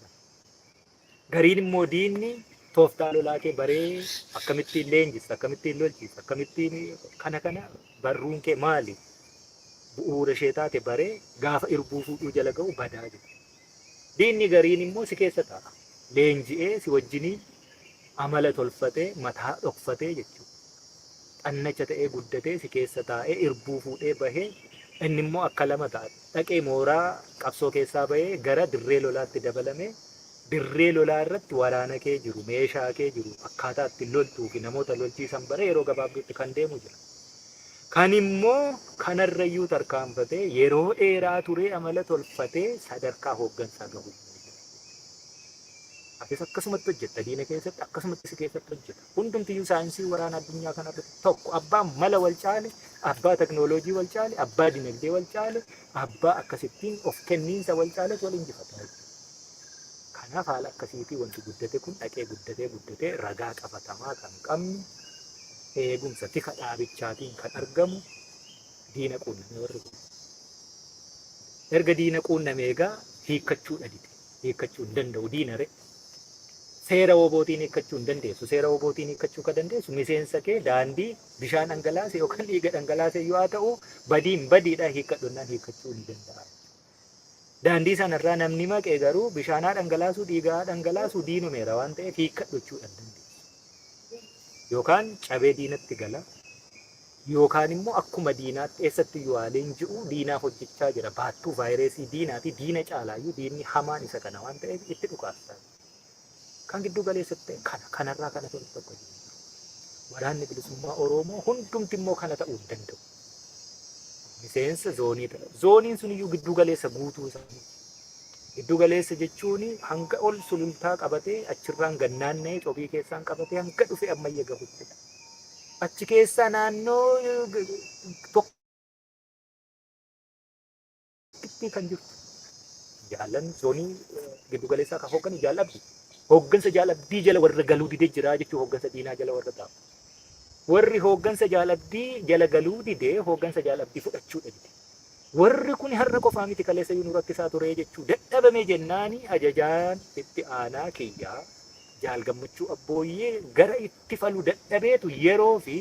Gariin immoo diinni tooftaa lolaa kee baree akkamittiin leenjista, akkamittiin lolchiista, akkamittiin kana kana barruun kee maali? Bu'uura ishee taate baree gaafa irbuu fuudhuu jala ga'u badaa jira. Diinni gariin immoo si keessa taa'a. Leenji'ee si wajjiniin amala tolfatee, mataa dhokfatee jechuudha. Xannacha ta'ee guddatee si keessa taa'ee irbuu fuudhee bahee inni immoo akka lama ta'a. Dhaqee mooraa qabsoo keessaa bahee gara dirree lolaatti dabalamee dirree lolaa irratti waraana kee jiru, meeshaa kee jiru, akkaataa ittiin loltuu fi namoota lolchiisan baree yeroo gabaabduutti kan deemu jira. Kan immoo kanarrayyuu tarkaanfatee yeroo dheeraa turee amala tolfatee sadarkaa hooggansaa gahu immoo jira. Atis akkasumatti hojjetta, diina keessatti akkasumatti si keessatti hojjeta. Hundumtiyyuu saayinsii waraana addunyaa kanarratti tokko. Abbaa mala wal caale, abbaa teknooloojii wal caale, abbaa dinagdee wal caale, abbaa akkasittiin of kenniinsa wal caaletu wal injifata jechuudha. Kanaaf haala akkasiitii wanti guddate kun dhaqee guddatee guddatee ragaa qabatamaa kan qabnu, eegumsa tika dhaabichaatiin kan argamu, diina quunname warri kun. Erga diina quunname egaa hiikkachuudha dide. Hiikkachuu hin danda'u diina re. Seera WBOtiin hiikkachuu hin dandeessu. Seera WBOtiin hiikkachuu kan dandeessu miseensa kee daandii bishaan dhangalaase yookaan dhiiga dhangalaase yoo haa ta'u, badiin badiidha, hiikkadhonnaan hiikkachuu ni danda'a. Daandii sanarraa namni maqe garuu bishaanaa dhangalaasuu, dhiigaa dhangalaasuu diinumeera waan ta'eef hiikkadhu jechuudha hin dandeessu. Yookaan cabee diinatti gala, yookaan immoo akkuma diinaatti eessatti iyyuu haa leenji'u, diinaaf hojjechaa jira. Baattuu vaayireesii diinaati. Diina caalaayyuu diinni hamaan isa kana waan ta'eef itti dhukaasa. Kan gidduu galeessatti ta'e kana kanarraa kana ta'e tokko jiru. Waraanni Bilisummaa Oromoo hundumti immoo kana ta'uu hin danda'u. Miseensa zoonii ta'a. Zooniin sun iyyuu gidduu galeessa guutuu isaanii. Giddu galeessa jechuun hanga ol Sulultaa qabatee, achirraan gannaanna'ee Cobii keessaan qabatee hanga dhufee Ammayya gahuttidha. Achi keessaa naannoo tokkitti kan jirtu. Jaallan zoonii giddu galeessaa kan hoogganu Jaal Abdii. Hooggansa Jaal Abdii jala warra galuu didee jira jechuun hooggansa diinaa jala warra taa'u. Warri hooggansa Jaal Abdii jala galuu didee hooggansa Jaal Abdii fudhachuudha dide. Warri kun har'a qofaa miti, kaleessa iyyuu nu rakkisaa ture jechuu dadhabame jennaani ajajaan itti aanaa kiyyaa Jaal Gammachuu Abbooyyee gara itti falu dadhabeetu yeroo fi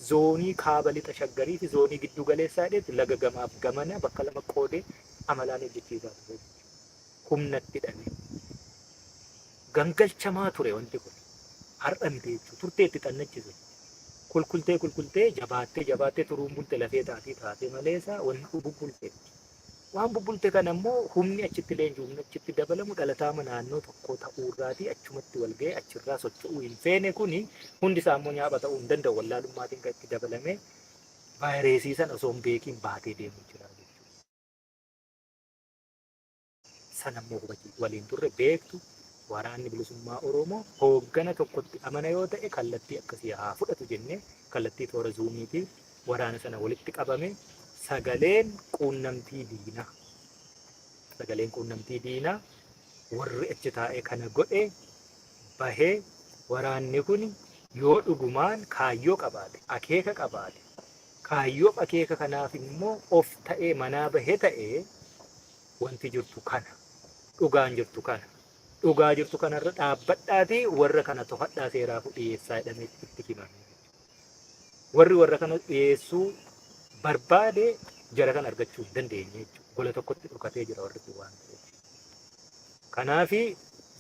zoonii kaaba lixa Shaggarii fi zoonii gidduu galeessaa jedheetu laga gamaaf gamana bakka lama qoodee amalaan hojjechiisaa ture jechuudha. Humnatti dhabe. Gangalchamaa ture wanti kun. Har'a miti jechuudha. Turtee itti xannachisu. Kulkultee kulkultee, jabaattee jabaattee turuun bulte lafee taatii taatee maleessa wanti bubbulteetti. Waan bubbulte kana immoo humni achitti leenji'u, humni achitti dabalamu dhalataama naannoo tokkoo ta'uurraatii achumatti wal ga'ee achirraa socho'uu hin feene. Kuni hundi isaa immoo nyaapha ta'uu hin danda'u, wallaalummaatiin kan itti dabalame vaayireesii sana osoo hin beekiin baatee deemuu jira jechuudha. Sana immoo hubachuu waliin turre beektu, Waraanni Bilisummaa Oromoo hooggana tokkotti amana yoo ta'e kallattii akkasii haa fudhatu jennee kallattii toora Zuumiitii waraana sana walitti qabame. Sagaleen quunnamtii diinaa, sagaleen quunnamtii diinaa warri achi taa'ee kana godhe bahee, waraanni kun yoo dhugumaan kaayyoo qabaate, akeeka qabaate, kaayyoof akeeka kanaaf immoo of ta'ee manaa bahe ta'ee, wanti jirtu kana, dhugaan jirtu kana, dhugaa jirtu kanarra dhaabbadhaatii warra kana tohadhaa, seeraafuu dhiyeessaa jedhamee itti himame. Warri warra kana dhiyeessuu barbaade jara kana argachuu hin dandeenye jechuudha. Gola tokkotti dhokatee jira warri kun waan ta'eef. Kanaafi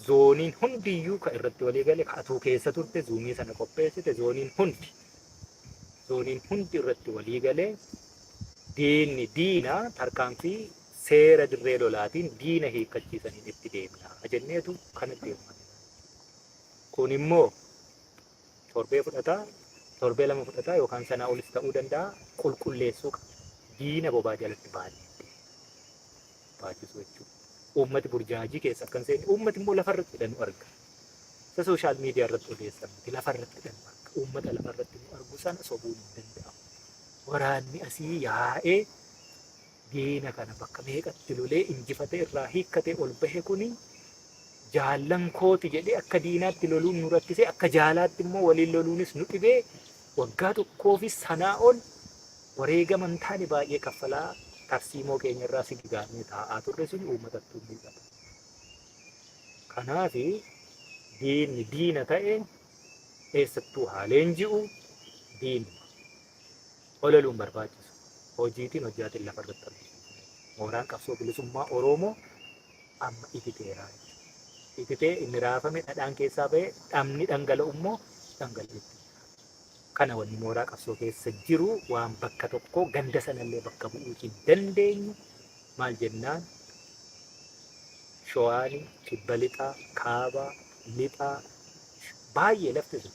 zooniin hundiyyuu kan irratti walii gale, ka atuu keessa turte, zuumii sana qopheessite, zooniin hundi irratti walii galee diinni diina, tarkaanfii seera dirree lolaatiin diina hiikkachiisaniin itti deemna jenneetu kana deemaa jira. Kun immoo torbee fudhataa, torbee 2 fudhataa yookaan sanaa olis ta'uu danda'a, qulqulleessuu qaba. Diina bobaa jalatti baadhee baachisuu jechuudha. Uummati burjaajii keessa akka hin seenne, uummati immoo lafarratti nu arga. Isa social media irratti odeessan miti, lafarratti nu arga. Uummata lafarratti nu argu sana sobuun hin danda'amu. Waraanni asii yaa'ee diina kana bakka meeqatti lolee injifatee irraa hiikkatee ol bahe kuni jaallan kooti jedhee akka diinaatti loluun nu rakkisee, akka jaalaatti immoo waliin loluunis nu dhibee, waggaa tokkoo fi sanaa ol wareegama hin taane baay'ee kaffalaa tarsiimoo keenya irraa sigigaannee taa'aa turre suni uummatatti mul'ata. Kanaaf diinni diina ta'e eessattuu haa leenji'u, diinuma. Ololuun barbaachisu. Hojiitiin hojjaatiin lafarratti argisiisu. Mooraan qabsoo bilisummaa Oromoo amma ititeeraa jechuudha. Ititee inni raafame dhadhaan keessaa ba'ee dhamni dhangala'u immoo dhangala'utti jira. Kana wanni mooraa qabsoo keessa jiru waan bakka tokko ganda sanallee bakka bu'uu hin dandeenye. Maal jennaan, Showaani, kibba lixaa, kaabaa, lixaa, baay'ee lafti sun.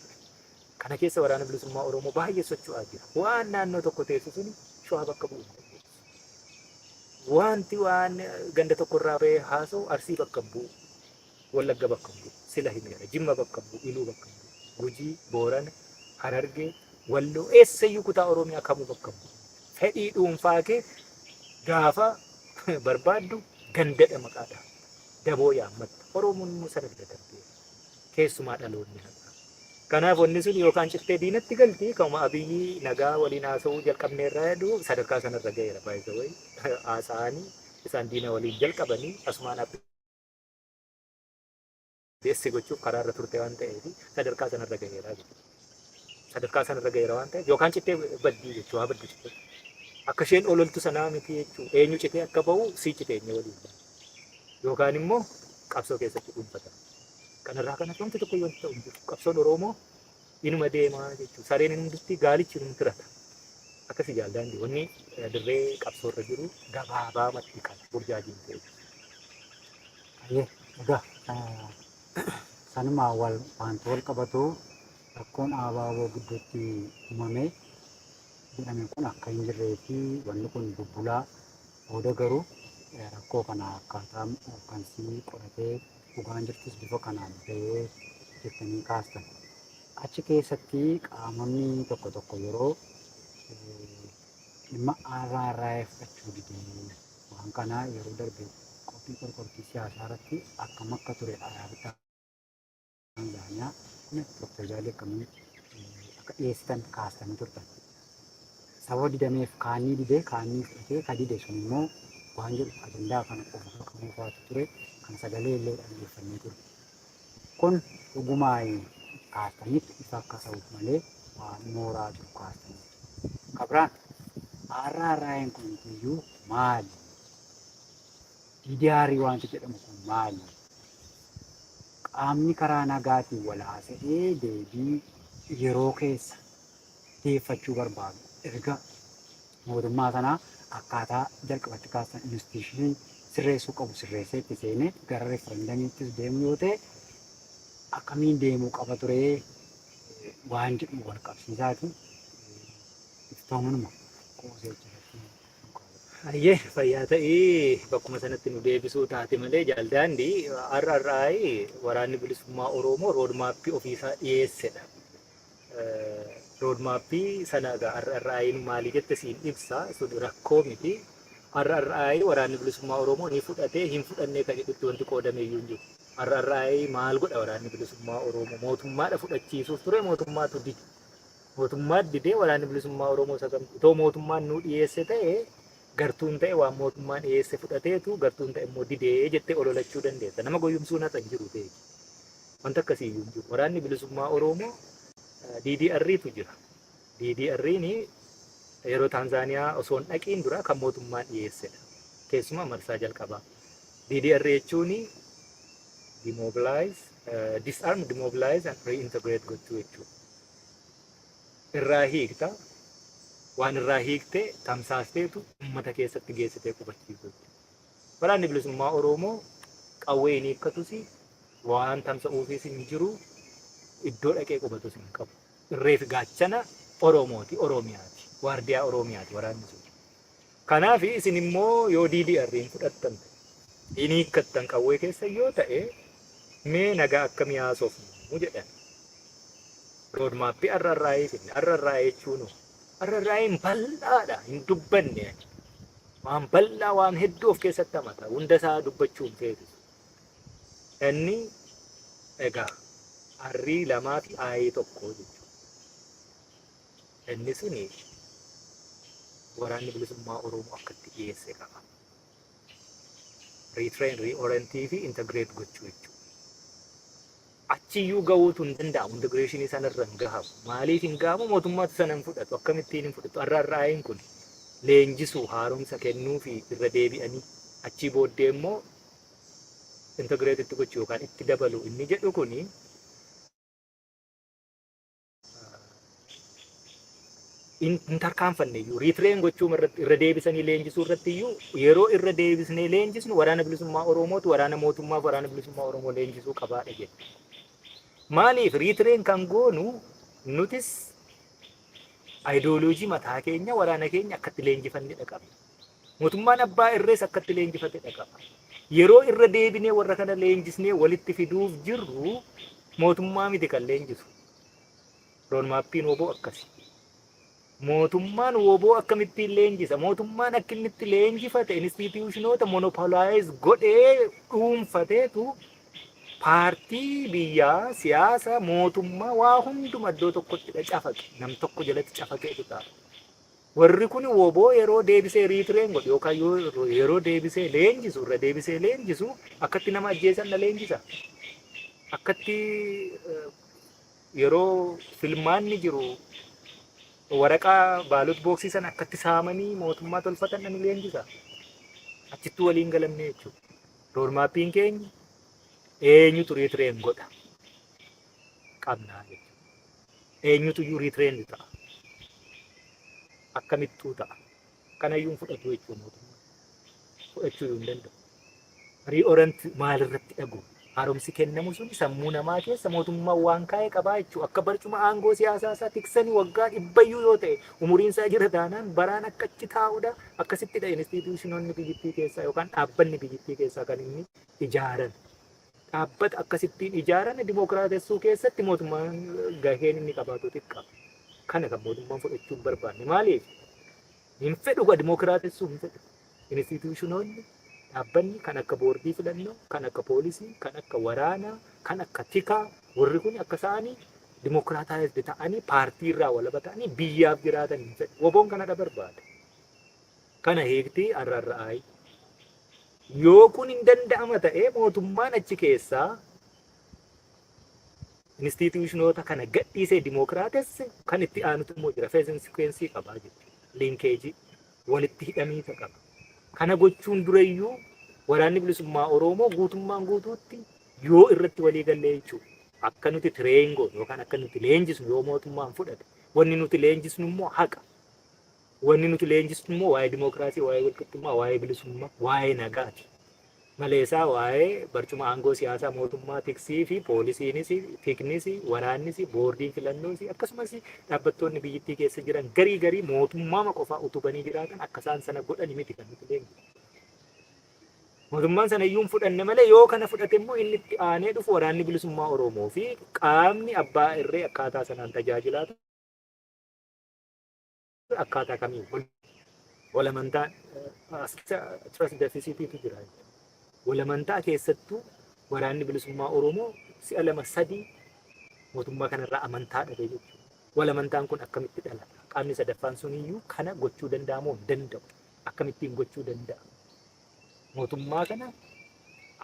Kana keessa waraana bilisummaa Oromoo baay'ee socho'aa jira. Waan naannoo tokko teessu suni Showaa bakka bu'uu hin dandeessu. Wanti waan ganda tokko irraa ba'ee haasa'u Arsii bakka hin bu'u. Wallagga bakka hin bu'u. Sila himeera. Jimma bakka hin bu'u. Iluu bakka hin bu'u. Gujii, Boorana, Harargee, Walloo, eessayyuu kutaa Oromiyaa kamuu bakka hin bu'u. Fedhii dhuunfaa kee gaafa barbaaddu gandadha maqaadha. Daboo yaammatta. Oromoon immoo sana bira darbeera. Keessumaa dhaloonni har'aa. Kanaaf wanni sun yookaan cittee diinatti galti, kanuma Abiyyi nagaa waliin haasa'uu jalqabneerraa jedhu sadarkaa sanarra ga'eera, by the way. Haasa'anii isaan diina waliin jalqabanii asumaan abbeessi gochuuf karaarra turte waan ta'eef sadarkaa sanarra ga'eera jechuudha. Sadarkaa sanarra ga'eera waan ta'eef yookaan cittee baddii jechuu, haa baddu cittee. Akka isheen ololtu sanaa miti jechuudha. Eenyu citee akka ba'u sii citee eenyu waliin. Yookaan immoo qabsoo keessatti dhuunfatama. Kanarraa kanas wanti tokko wanti ta'u hin jiru. Qabsoon Oromoo inuma deemaa jechuudha. Sareen hin hundutti gaalichi hin tirata. Akkasii jaaldaandii wanni dirree qabsoorra jiru gabaabaamatti kana burjaajiin ta'e. Ayyee, egaa sanumaa wal wanta wal qabatu rakkoon ABO gidduutti uumame jedhame kun akka hin jirree fi wanni kun bubbulaa booda garuu rakkoo kana akkaataa hooggansii qoratee dhugaan jirtus bifa kanaan bahee jettanii kaastan. Achi keessatti qaamonni tokko tokko yeroo dhimma RRI fudhachuu didee waan kanaa yeroo darbe qophii qorqortii siyaasaa irratti akkam akka ture Araabaa Taanzaaniyaa piroopoozaalii akkamii akka dhiyeessitan kaastanii turtan. Sababa didameef kaanii didee kaanii fudhatee ka dide sun immoo waan jedhu ajandaa kana qofa qabuufaatu ture kan sagalee illee dhaggeeffannee ture. Kun dhugumaa kaastaniitti ifa akka ta'uuf malee waan mooraa jiru kaastaniitti. Kabiraan RRI'n kun iyyuu maali? DDR wanti jedhamu kun maali? Qaamni karaa nagaatiin wal haasa'ee deebii yeroo keessa deeffachuu barbaadu erga mootummaa sanaa akkaataa jalqabatti kaastan institution sirreessuu qabu sirreessee itti seenee gara referendumiittis deemu yoo ta'e akkamiin deemuu qaba ture waan jedhu wal qabsiisaati iftoominuma qoosee jiraatti. Hayyee, fayyaa ta'ii, bakkuma sanatti nu deebisuu taate malee jaaldaandii RRI waraanni bilisummaa Oromoo roadmapii ofiisaa dhiyeessedha. Roadmapii sana egaa RRI maalii jette siin ibsa, sun rakkoo miti. RRI waraanni bilisummaa Oromoo ni fudhatee hin fudhannee kan jedhutti wanti qoodame iyyuu hin jiru. RRI maal godha waraanni bilisummaa Oromoo? Mootummaadha fudhachiisuuf ture, mootummaatu dide. Mootummaan didee waraanni bilisummaa Oromoo isa kamtu itoo mootummaan nuu dhiyeesse ta'e, gartuun ta'e waan mootummaan dhiyeesse fudhateetu gartuun ta'e immoo didee jettee ololachuu dandeessa. Nama goyyumsuun haxa hin jiru beeki. Wanta akkasii iyyuu hin jiru. Waraanni bilisummaa Oromoo DDR'tu jira. DDR'n yeroo Taanzaaniyaa osoo hin dhaqiin dura kan mootummaan dhiyeessedha. Keessumaa marsaa jalqabaa. DDR jechuun demobilize, disarm, demobilize and reintegrate gochuu jechuudha. Irraa hiikta, waan irraa hiikte tamsaasteetu uummata keessatti geessitee qubachiisu jechuudha. Waraanni bilisummaa Oromoo qawwee hin hiikkatus, waan tamsa'uufis hin jiru. Iddoo dhaqee qubatus hin qabu. Irree fi gaachana Oromooti, Oromiyaati. Waardiyaa Oromiyaati waraanni sun. Kanaaf isin immoo yoo DDR hin fudhattan hin hiikkattan qawwee keessa yoo ta'e, mee nagaa akkamii haasofnu jedhan. Roadmapii RRI finne. RRI jechuun RRI'n bal'aadha, hin dubbanne ani. Waan bal'aa, waan hedduu of keessatti hamata. Hunda isaa dubbachuu hin feesisu. Inni egaa R lamaa fi I tokko jechuudha. Inni suni Waraanni Bilisummaa Oromoo akka itti dhiyeesse qaba. Retrain, reorientii fi integrate gochuu jechuudha. Achiyyuu gahuutu hin danda'amu. Integrationii sanarra hin gahamu. Maaliif hin gahamu? Mootummaatu sana hin fudhatu. Akkamittiin hin fudhatu? RRI'n kun leenjisuu, haaromsa kennuu fi irra deebi'anii achii booddee immoo integrate itti gochuu yookaan itti dabalu inni jedhu kuni hin tarkaanfanne iyyuu. Retrain gochuu irratti, irra deebisanii leenjisuu irratti iyyuu, yeroo irra deebisnee leenjisnu Waraana Bilisummaa Oromootu waraana mootummaaf Waraana Bilisummaa Oromoo leenjisuu qabaadha jedhe. Maaliif retrain kan goonu? Nutis ayidooloojii mataa keenya waraana keenya akkatti leenjifannedha qabna. Mootummaan abbaa irrees akkatti leenjifatedha qaba. Yeroo irra deebinee warra kana leenjisnee walitti fiduuf jirru, mootummaa miti kan leenjisu. Roadmapiin WBO akkasi. Mootummaan WBO akkamittiin leenjisa? Mootummaan akka inni itti leenjifate institutionoota monopolize godhee dhuunfateetu paartii biyyaa, siyaasa, mootummaa, waa hunduma iddoo tokkotti cafaqe. Nam tokko jalatti cafaqeetu ta'a. Warri kun WBO yeroo deebisee retrain godhu yookaan yeroo deebisee leenjisu, irra deebisee leenjisu, akkatti nama ajjeesan na leenjisa. Akkatti yeroo filmaanni jiru waraqaa ballot boxii sana akkatti saamanii mootummaa tolfatan ni leenjisa. Achittuu waliin galamne jechuudha. Roadmapiin keenya eenyutu retrain godha qabnaa jechuudha. Eenyutu iyyuu retrain ta'a. Akkamittuu ta'a. Kanayyuu hin fudhatu jechuudha mootummaan. Fudhachuu hin danda'u. Reorient maalirratti dhagu? Haaromsi kennamu sun sammuu namaa keessa mootummaan waan kaa'e qabaa jechuudha. Akka barcuma aangoo siyaasaa isaa tiksanii waggaa 100yyuu yoo ta'e, umuriin isaa jira taanaan baraan akka achi taa'udha. Akkasittidha institutionoonni biyyattii keessaa yookaan dhaabbanni biyyattii keessaa kan inni ijaaran. Dhaabbata akkasittiin ijaaran dimookiraatessuu keessatti mootummaan gaheen inni qabaatu xiqqaa. Kana kan mootummaan fudhachuu hin barbaanne. Maaliif? Hin fedhu, ka dimookiraatessuu hin fedhu. Institutionoonni, dhaabbanni kan akka boordii filannoo, kan akka poolisii, kan akka waraanaa, kan akka tikaa, warri kun akka isaanii democratized ta'anii, paartii irraa walaba ta'anii biyyaaf jiraatan hin fedhu. WBOn kanadha barbaada. Kana hiiktii RRI. Yoo kun hin danda'ama ta'ee, mootummaan achi keessaa institutionoota kana gadhiisee dimookiraatesse, kan itti aanutu immoo jira. Phase sequence qabaa jechuudha. Linkageii walitti hidhamiisa qaba. Kana gochuun durayyuu Waraanni Bilisummaa Oromoo guutummaan guutuutti yoo irratti walii gallee jechuudha. Akka nuti train goonu yookaan akka nuti leenjisnu yoo mootummaan fudhate, wanni nuti leenjisnu immoo haqa. Wanni nuti leenjisnu immoo waa'ee dimookiraasii, waa'ee walqixxummaa, waa'ee bilisummaa, waa'ee nagaati. Maleesaa waa'ee barcuma aangoo siyaasaa mootummaa tiksii fi poolisiinis, tiknis, waraannis, boordiin filannoos, akkasumas dhaabbattoonni biyyattii keessa jiran garii garii mootummaama qofaa utubanii jiraatan akka isaan sana godhani miti kan nuti leenjisnu. Mootummaan sana iyyuu hin fudhanne malee, yoo kana fudhate immoo inni itti aanee dhufu Waraanni Bilisummaa Oromoo fi qaamni abbaa irree akkaataa sanaan tajaajilaa akkaataa kamiin walamantaan trust deficitiitu jira. Walamantaa keessattuu Waraanni Bilisummaa Oromoo si'a lama sadii mootummaa kanarraa amantaa dhabe jechuudha. Walamantaan kun akkamitti dhalata? Qaamni sadaffaan suniyyuu kana gochuu danda'a moo hin danda'u? Akkamittiin gochuu danda'a? Mootummaa kana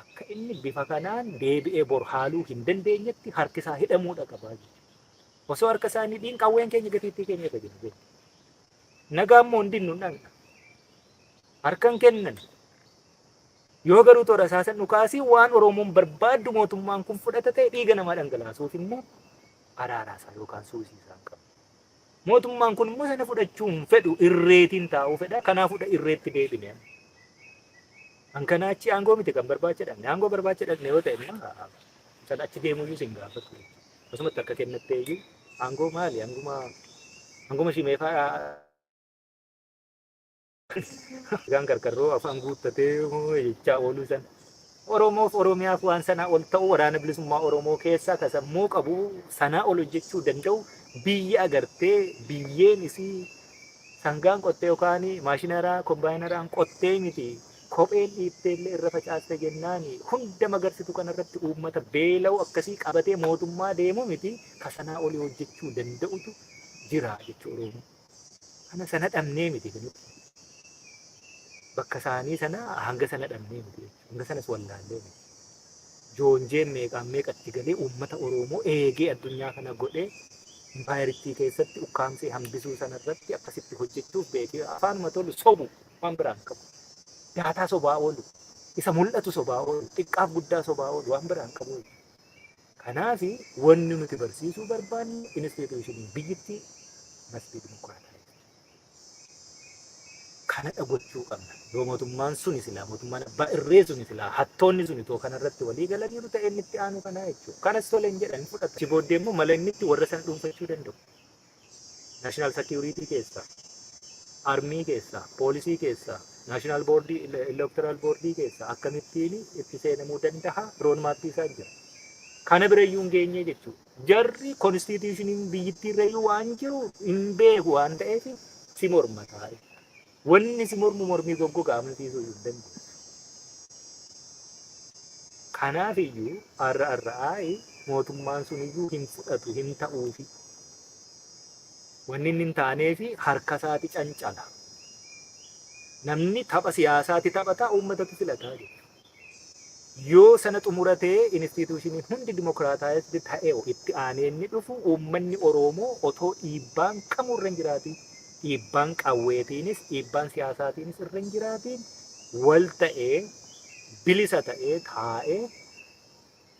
akka inni bifa kanaan deebi'ee bor haaluu hin dandeenyetti harki isaa hidhamuudha qabaa jechuudha. Osoo harka isaa hin hidhiin qawween keenya gatiittii keenya irra jira jechuudha. Nagaa immoo hin dinnu, hin dhaqna. Harka hin kennan. Yoo garuu toora isaasan dhukaasii waan Oromoon barbaaddu mootummaan kun fudhata ta'e, dhiiga namaa dhangalaasuuf immoo araaraasaa yookaan suusii isaan qabu. Mootummaan kun immoo sana fudhachuu hin fedhu, irreetiin taa'uu fedha. Kanaafudha irreetti deebine. An kanaa achi aangoo miti kan barbaacha dhaqne. Aangoo barbaacha dhaqne yoo ta'e immoo sana achi deemuyyuu sin gaafatu. Asumatti harka kennattee iyyuu aangoo maali? Aanguma shimeefaa gaan gargarroo afaan guuttatee jechaa ooluu sana. Oromoof Oromiyaaf waan sanaa ol ta'u, Waraana Bilisummaa Oromoo keessaa ka sammuu qabu sanaa ol hojjechuu danda'u, biyya agartee biyyeen isii sangaan qottee yookaan maashinaraa kombaayinaraan qottee miti, kopheen dhiiftee illee irra facaaste jennaan hunda magarsitu kanarratti uummata beela'u akkasii qabatee mootummaa deemu miti, ka sanaa olii hojjechuu danda'utu jira jechuu Oromoo. Kana sana dhabnee miti nuti. Bakka isaanii sana hanga sana dhabnee miti jechuudha. Hanga sanas wallaallee miti. Joonjeen meeqaan meeqatti galee uummata Oromoo eegee addunyaa kana godhee impaayerittii keessatti ukkaamsee hambisuu sanarratti akkasitti hojjechuuf beekee afaanuma tolu sobu, waan biraan qabu. Daataa sobaa oolu, isa mul'atu sobaa oolu, xiqqaaf guddaa sobaa oolu, waan biraan qabu. Kanaaf wanni nuti barsiisuu barbaannu institutionii biyyittii must be democratized. Kanadha gochuu qabna. Yoo mootummaan suni silaa, mootummaan abbaa irree suni silaa, hattoonni suni too kanarratti walii galaniiru ta'e, inni itti aanu kanaa jechuudha. Kanas tole hin jedhan, fudhata. Achi booddee immoo mala inni itti warra sana dhuunfachuu danda'u. National security keessaa, army keessaa, poolisii keessaa, national boardii, electoral boardii keessaa akkamittiin itti seenamuu danda'a, road mapii isaa jira. Kana birayyuu hin geenye jechuudha. Jarri constitutioniin biyyittii irrayyuu waan jiru hin beeku waan ta'eef si morma taa'e. Wanni si mormu mormii goggogaa amansiisuu hin danda'u. Kanaaf iyyuu RRI mootummaan sun iyyuu hin fudhatu, hin ta'uufi. Wanni inni hin taaneefi harka isaati cancala. Namni tapha siyaasaati taphataa, uummatatu filataa jechuudha. Yoo sana xumuratee institutioniin hundi democratized ta'e, itti aanee inni dhufu uummanni Oromoo otoo dhiibbaan kamuu irra hin jiraatiin, dhiibbaan qawweetiinis dhiibbaan siyaasaatiinis irra hin jiraatiin, wal ta'ee bilisa ta'ee taa'ee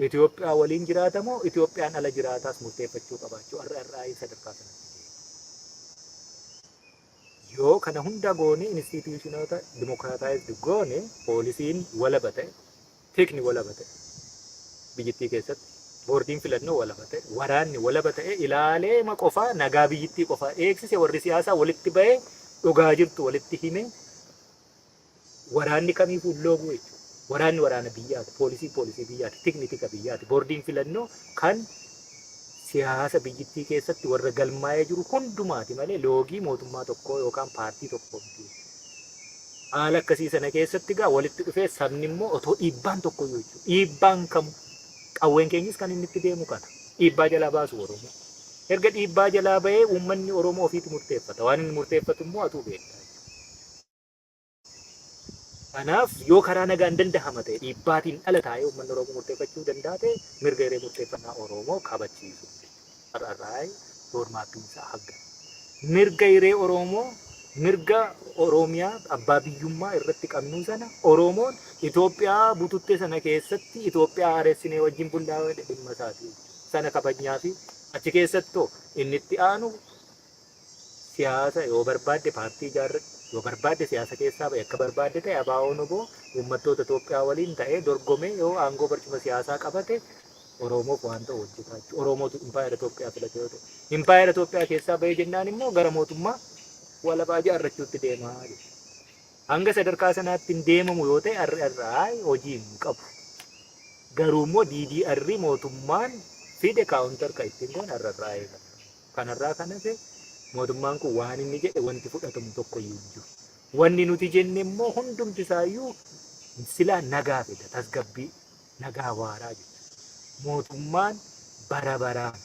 Itoophiyaa waliin jiraatamoo Itoophiyaan ala jiraataas murteeffachuu qabaachuu RRI sadarkaa sanatti deema. Yoo kana hunda goone, institutionoota democratized goone, poolisiin walaba ta'e, tikni walaba ta'e, biyyittii keessatti boordiin filannoo walaba ta'e, waraanni walaba ta'e, ilaalee ma qofaa nagaa biyyittii qofaa eegsise, warri siyaasaa walitti bahee dhugaa jirtu walitti hime, waraanni kamiifuu hin looguu jechuudha. Waraanni waraana biyyaati, poolisiin poolisii biyyaati, tikni tika biyyaati, boordiin filannoo kan siyaasa biyyittii keessatti warra galmaa'ee jiru hundumaati malee loogii mootummaa tokkoo yookaan paartii tokkoo miti. Haala akkasii sana keessatti gaa walitti dhufee sabni immoo otoo dhiibbaan tokko iyyuu jechuudha. Dhiibbaan kamu qawween keenyis kan inni itti deemu kana. Dhiibbaa jalaa baasu Oromoo. Erga dhiibbaa jalaa bahee uummanni Oromoo ofiitu murteeffata. Waan inni murteeffatu immoo atuu beekta. Kanaaf yoo karaa nagaan dandahama ta'e, dhiibbaatiin ala taa'ee uummanni Oromoo murteeffachuu danda'a ta'e, mirga hiree murteeffannaa Oromoo kabachiisu. RRI roadmapiin isaa hagga. Mirga hiree Oromoo, mirga Oromiyaa abbaa biyyummaa irratti qabnuu sana, Oromoon Itoophiyaa bututte sana keessatti Itoophiyaa haaressinee wajjin bullaa dhimma isaati. Sana kabajnaa fi achi keessattoo inni itti aanu siyaasa yoo barbaadde paartii ijaarradhu, yoo barbaadde siyaasa keessaa bahe, akka barbaadde ta'e, ABO'n oboo uummattoota Itoophiyaa waliin ta'ee dorgomee yoo aangoo barcuma siyaasaa qabate Oromoof waan ta'u hojjetaa jechuudha. Oromootu impaayera Itoophiyaa filate yoo ta'e. Impaayera Itoophiyaa keessaa bahee jennaan immoo gara mootummaa walabaa ijaarrachuutti deemaa jechuudha. Hanga sadarkaa sanaatti hin deemamu yoo ta'e RRI hojii hin qabu. Garuu immoo DDR mootummaan fide counter kan ittiin goone RRI kana. Kanarraa kan hafe mootummaan kun waan inni jedhe wanti fudhatamu tokko iyyuu hin jiru. Wanni nuti jenne immoo hundumti isaayyuu silaa nagaa fida, tasgabbii, nagaa waaraa jechuudha. Mootummaan bara baraan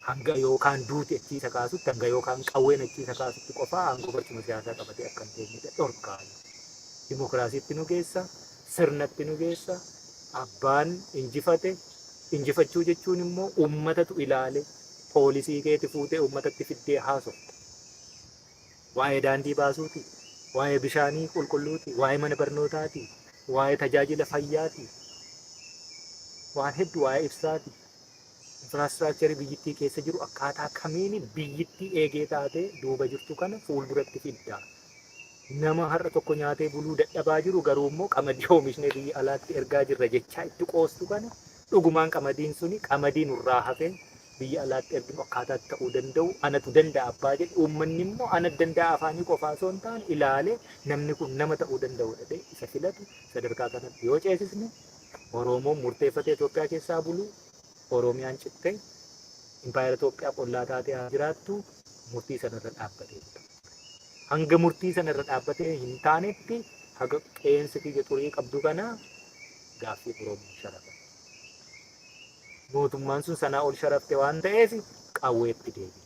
hanga yookaan duuti achi isa kaasutti, hanga yookaan qawween achi isa kaasutti qofaa aangoo barcuma siyaasaa qabatee akka hin teenyedha dhorkaa. Dimokiraasiitti nu geessa, sirnatti nu geessa, abbaan injifate. Injifachuu jechuun immoo uummatatu ilaale, poolisii keeti fuutee uummatatti fiddee haasofta. Waa'ee daandii baasuuti, waa'ee bishaanii qulqulluuti, waa'ee mana barnootaati, waa'ee tajaajila fayyaati, waan hedduu, waa'ee ibsaati. Infrastructurii biyyittii keessa jiru akkaataa kamiin biyyittii eegee taatee duuba jirtu kana fuulduratti fidda. Nama har'a tokko nyaatee buluu dadhabaa jiru, garuu immoo qamadii oomishnee biyya alaatti ergaa jirra jechaa itti qoostu kana Dhugumaan qamadiin suni qamadii nurraa hafe biyya alaatti erginu akkaataatti ta'uu danda'u anatu danda'a abbaa jedhe, uummanni immoo ana danda'a afaanii qofaa osoo hin taane ilaalee namni kun nama ta'uu danda'u jedhee isa filatu sadarkaa kanatti yoo ceesisne, Oromoon murteeffatee Itoophiyaa keessaa bulu, Oromiyaan cittee impaayera Itoophiyaa qollaa taatee haa jiraattu, murtii sanarra dhaabbatee jira. Hanga murtii sanarra dhaabbatee hin taanetti, haga qeensi kiyya xurii qabdu kana gaaffii Oromoo sharafa. Mootummaan sun sanaa ol sharafte waan ta'eef qawweetti deebi'e.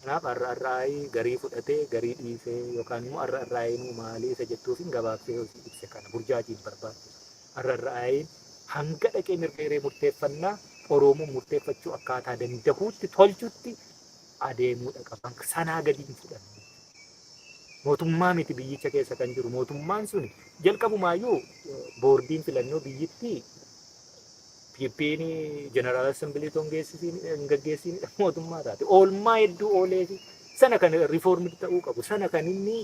Kanaaf RRI garii fudhatee garii dhiisee yookaan immoo RRI nuu maalii isa jettuufin gabaabsee hojii ibse kana burjaajiin barbaachisu. RRI hanga dhaqee mirga hiree murteeffannaa Oromoon murteeffachuu akkaataa dandahuutti tolchutti adeemuudha qaba. Sanaa gadi hin fudhannu. Mootummaa miti biyyicha keessa kan jiru. Mootummaan sun jalqabumaayyuu boordiin filannoo biyyittii PP'n General Assembly otoo hin gaggeessiinidha mootummaa taate. Oolmaa hedduu oolee fi sana kan reform ta'uu qabu. Sana kan inni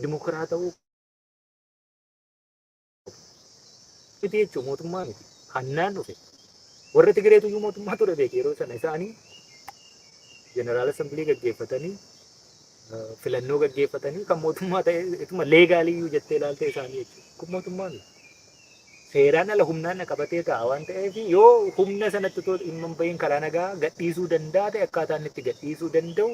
dimokiraat ta'uu miti jechuun mootummaa miti. Hannaan dhufe. Warra Tigireetu iyyuu mootummaa ture beeke yeroo sana isaanii General Assembly gaggeeffatanii, filannoo gaggeeffatanii kan mootummaa ta'e ituma legal iyyuu jettee ilaalte isaanii jechuudha. Kun mootummaa miti. Seeraan ala humnaan qabatee ta'a waan ta'eef, yoo humna sanatti otoo dhimma hin bahin karaa nagaa gadhiisuu danda'a ta'e, akkaataa inni itti gadhiisuu danda'u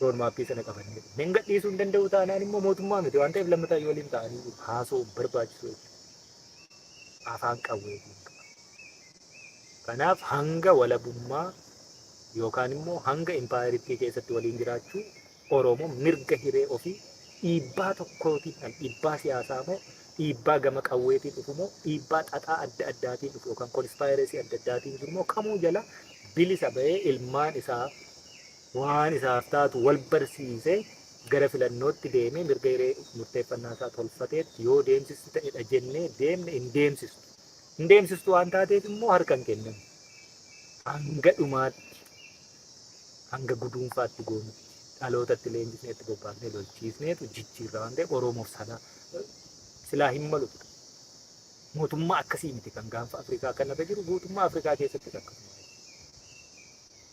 roadmap sana qabannee hin gadhiisuu hin danda'u taanaan immoo mootummaa miti waan ta'eef lammataa yoo waliin ta'anii haasoo barbaachisu jechuudha. Afaan qawweetiin qaba. Kanaaf hanga walabummaa yookaan immoo hanga impaayeritti keessatti waliin jiraachuu Oromoo mirga hiree ofii dhiibbaa tokkootiin, kan dhiibbaa siyaasaa moo, dhiibbaa gama qawweetiin dhufu moo, dhiibbaa xaxaa adda addaatiin dhufu yookaan conspiracy adda addaatiin jiru moo, kamuu jala bilisa bahee ilmaan isaa waan isaaf taatu wal barsiisee gara filannootti deemee mirga hiree murteeffannaa isaa tolfateetti yoo deemsistu ta'edha jennee deemne hin deemsistu. Hin deemsistu waan taateef immoo harka hin kennamu. Hanga dhumaatti, hanga guduunfaatti goonutti, dhalootatti leenjisnee itti bobbaasnee lolchiisneetu jijjiirra waan ta'eef Oromoof sana silaa hin malu ture. Mootummaa akkasii miti kan gaanfa Afrikaa kanarra jiru, guutummaa Afrikaa keessatti akkasuma.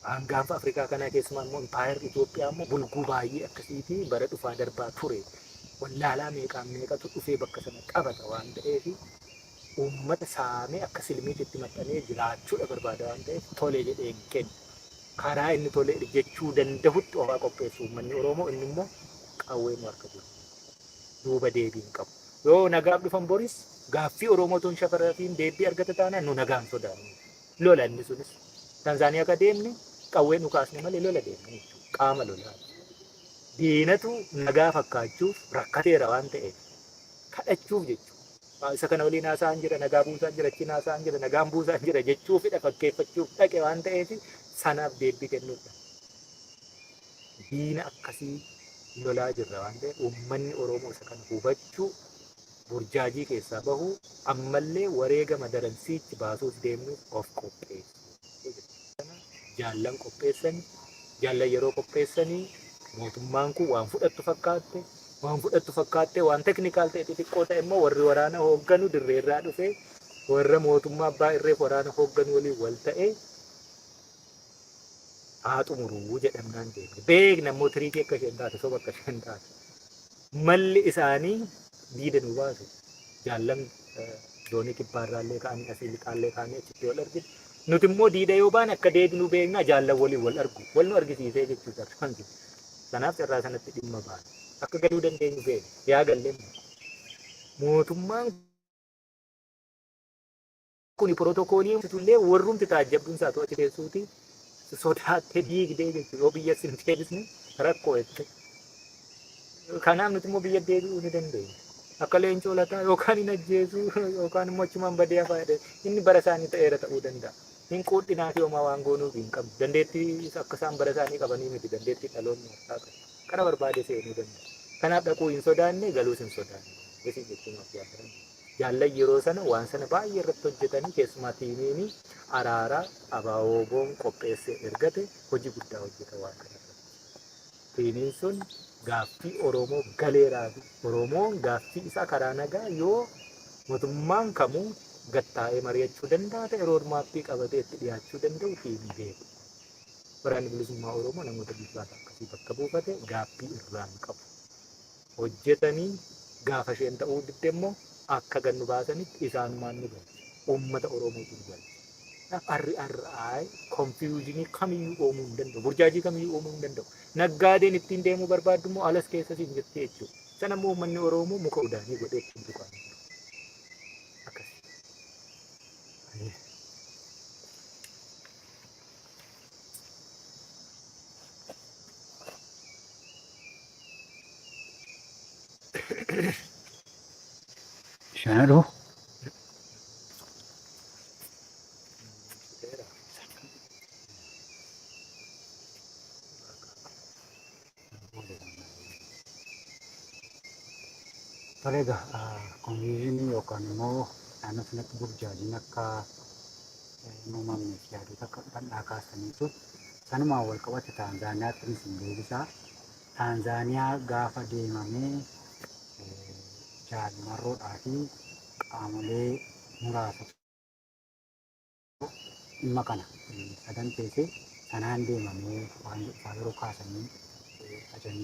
Waan gaanfa Afrikaa kanaa keessumaa immoo impaayerri Itoophiyaa immoo bulguu baay'ee akkasiitii bara dhufaa darbaa ture. Wallaalaa meeqaan meeqatu dhufee bakka sana qabata waan ta'eef, uummata saamee akka silmiitti itti maxxanee jiraachuudha barbaada waan ta'eef tole jedhee hin kennu. Karaa inni tole jechuu dandahutti ofaa qopheessu uummanni Oromoo, inni immoo qawwee nu harka jiru. Duuba deebii hin qabu. Yoo nagaaf dhufan boris gaaffii Oromoo tun shafarafiin deebii argata taanaan nu nagaan sodaannu. Lola inni sunis. Tanzaaniyaa akka deemne qawwee nu kaasne malee lola deemne jechuudha. Qaama lolaa. Diinatu nagaa fakkaachuuf rakkateera waan ta'eef kadhachuuf jechuudha. Isa kana waliin haasa'an jira, nagaa buusaan jira, achiin haasa'an jira, nagaan buusaan jira jechuufidha fakkeeffachuuf dhaqe waan ta'eef sanaaf deebii kennuudha. Diina akkasii lolaa jirra waan ta'eef uummanni Oromoo isa kana hubachuu, burjaajii keessaa bahuu, ammallee wareegama daransiichi baasuuf deemnuuf of qopheessu. Jaallan qopheessani, jaallan yeroo qopheessanii mootummaan kun waan fudhattu fakkaatte, waan fudhattu fakkaatte, waan technical ta'e xixiqqoo ta'e immoo warri waraana hoogganu dirreerraa dhufee warra mootummaa abbaa irreef waraana hoogganu waliin wal ta'ee haa xumuruu jedhamnaan deemne. Beekna immoo trick akka isheen taate, soba akka isheen taate. Malli isaanii diida nu baasu. Jaallan zoonii kibbaarraallee ka'anii, asii lixaallee ka'anii achitti wal arginu. Nuti immoo diida yoo baane akka deebinu beekna, jaallan waliin wal argu. Wal nu argisiisee jechuudha. Kanaaf carraa sanatti dhimma baane. Akka galuu dandeenyu beekna. Yaa galleen mootummaan kuni pirootokoolii illee warrumti taajjabduun isaa to'achi teessuuti sodaattee diigdee jechuudha. Yoo biyya sin deebisne rakkoo jette. Kanaaf nuti immoo biyya deebi'uu ni dandeenya. Akka leencoo lataa yookaan hin ajjeesu yookaan immoo achumaan badee hafaa jedhe inni bara isaanii ta'eera ta'uu danda'a. Hin quudhinaa fi homaa waan goonuuf hin qabnu. Dandeettii akka isaan bara isaanii qabanii miti, dandeettii dhaloonni harkaa qabu. Kana barbaade seenuu danda'a. Kanaaf dhaquu hin sodaanne, galuus hin sodaanne. Isin jechuun of jaalladhan. Jaallan yeroo sana waan sana baay'ee irratti hojjetanii, keessumaa tiimiin araaraa ABO-WBOn qopheessee ergate hojii guddaa hojjeta waan kana irratti. Tiimiin sun gaaffii Oromoo galeeraa fi Oromoon gaaffii isaa karaa nagaa yoo mootummaan kamuu Gattaa'ee mari'achuu danda'a ta'e roadmapii qabatee itti dhiyaachuu danda'u tiimii beeku. Waraanni Bilisummaa Oromoo namoota bilchaata akkasii bakka buufate gaaffii irraa hin qabu. Hojjetanii gaafa isheen ta'uu didde immoo akka gannu baasanitti isaanumaan nu galche. Uummata Oromootu nu galche. RRI confusionii kamiyyuu uumuu hin danda'u. Burjaajii kamiyyuu uumuu hin danda'u. Naggaadeen ittiin deemuu barbaaddu immoo alas keessa siin jirti jechuudha. Sana immoo uummanni Oromoo muka udaanii godhee ittiin tuqaa jiru. Akkasi. Bishaan dhufu. Tole egaa, confusionii yookaan immoo naannoo sanatti burjaajiin akka hin uumamneef yaadota akka bal'aa kaasaniitu sanumaan wal qabate Taanzaaniyaatti isin deebisaa. Taanzaaniyaa gaafa deemamee jaalmarroodhaa fi qaamolee muraasa dhimma kana saganteessee sanaan deemamee waan jedhu yeroo kaasanii ajajanii.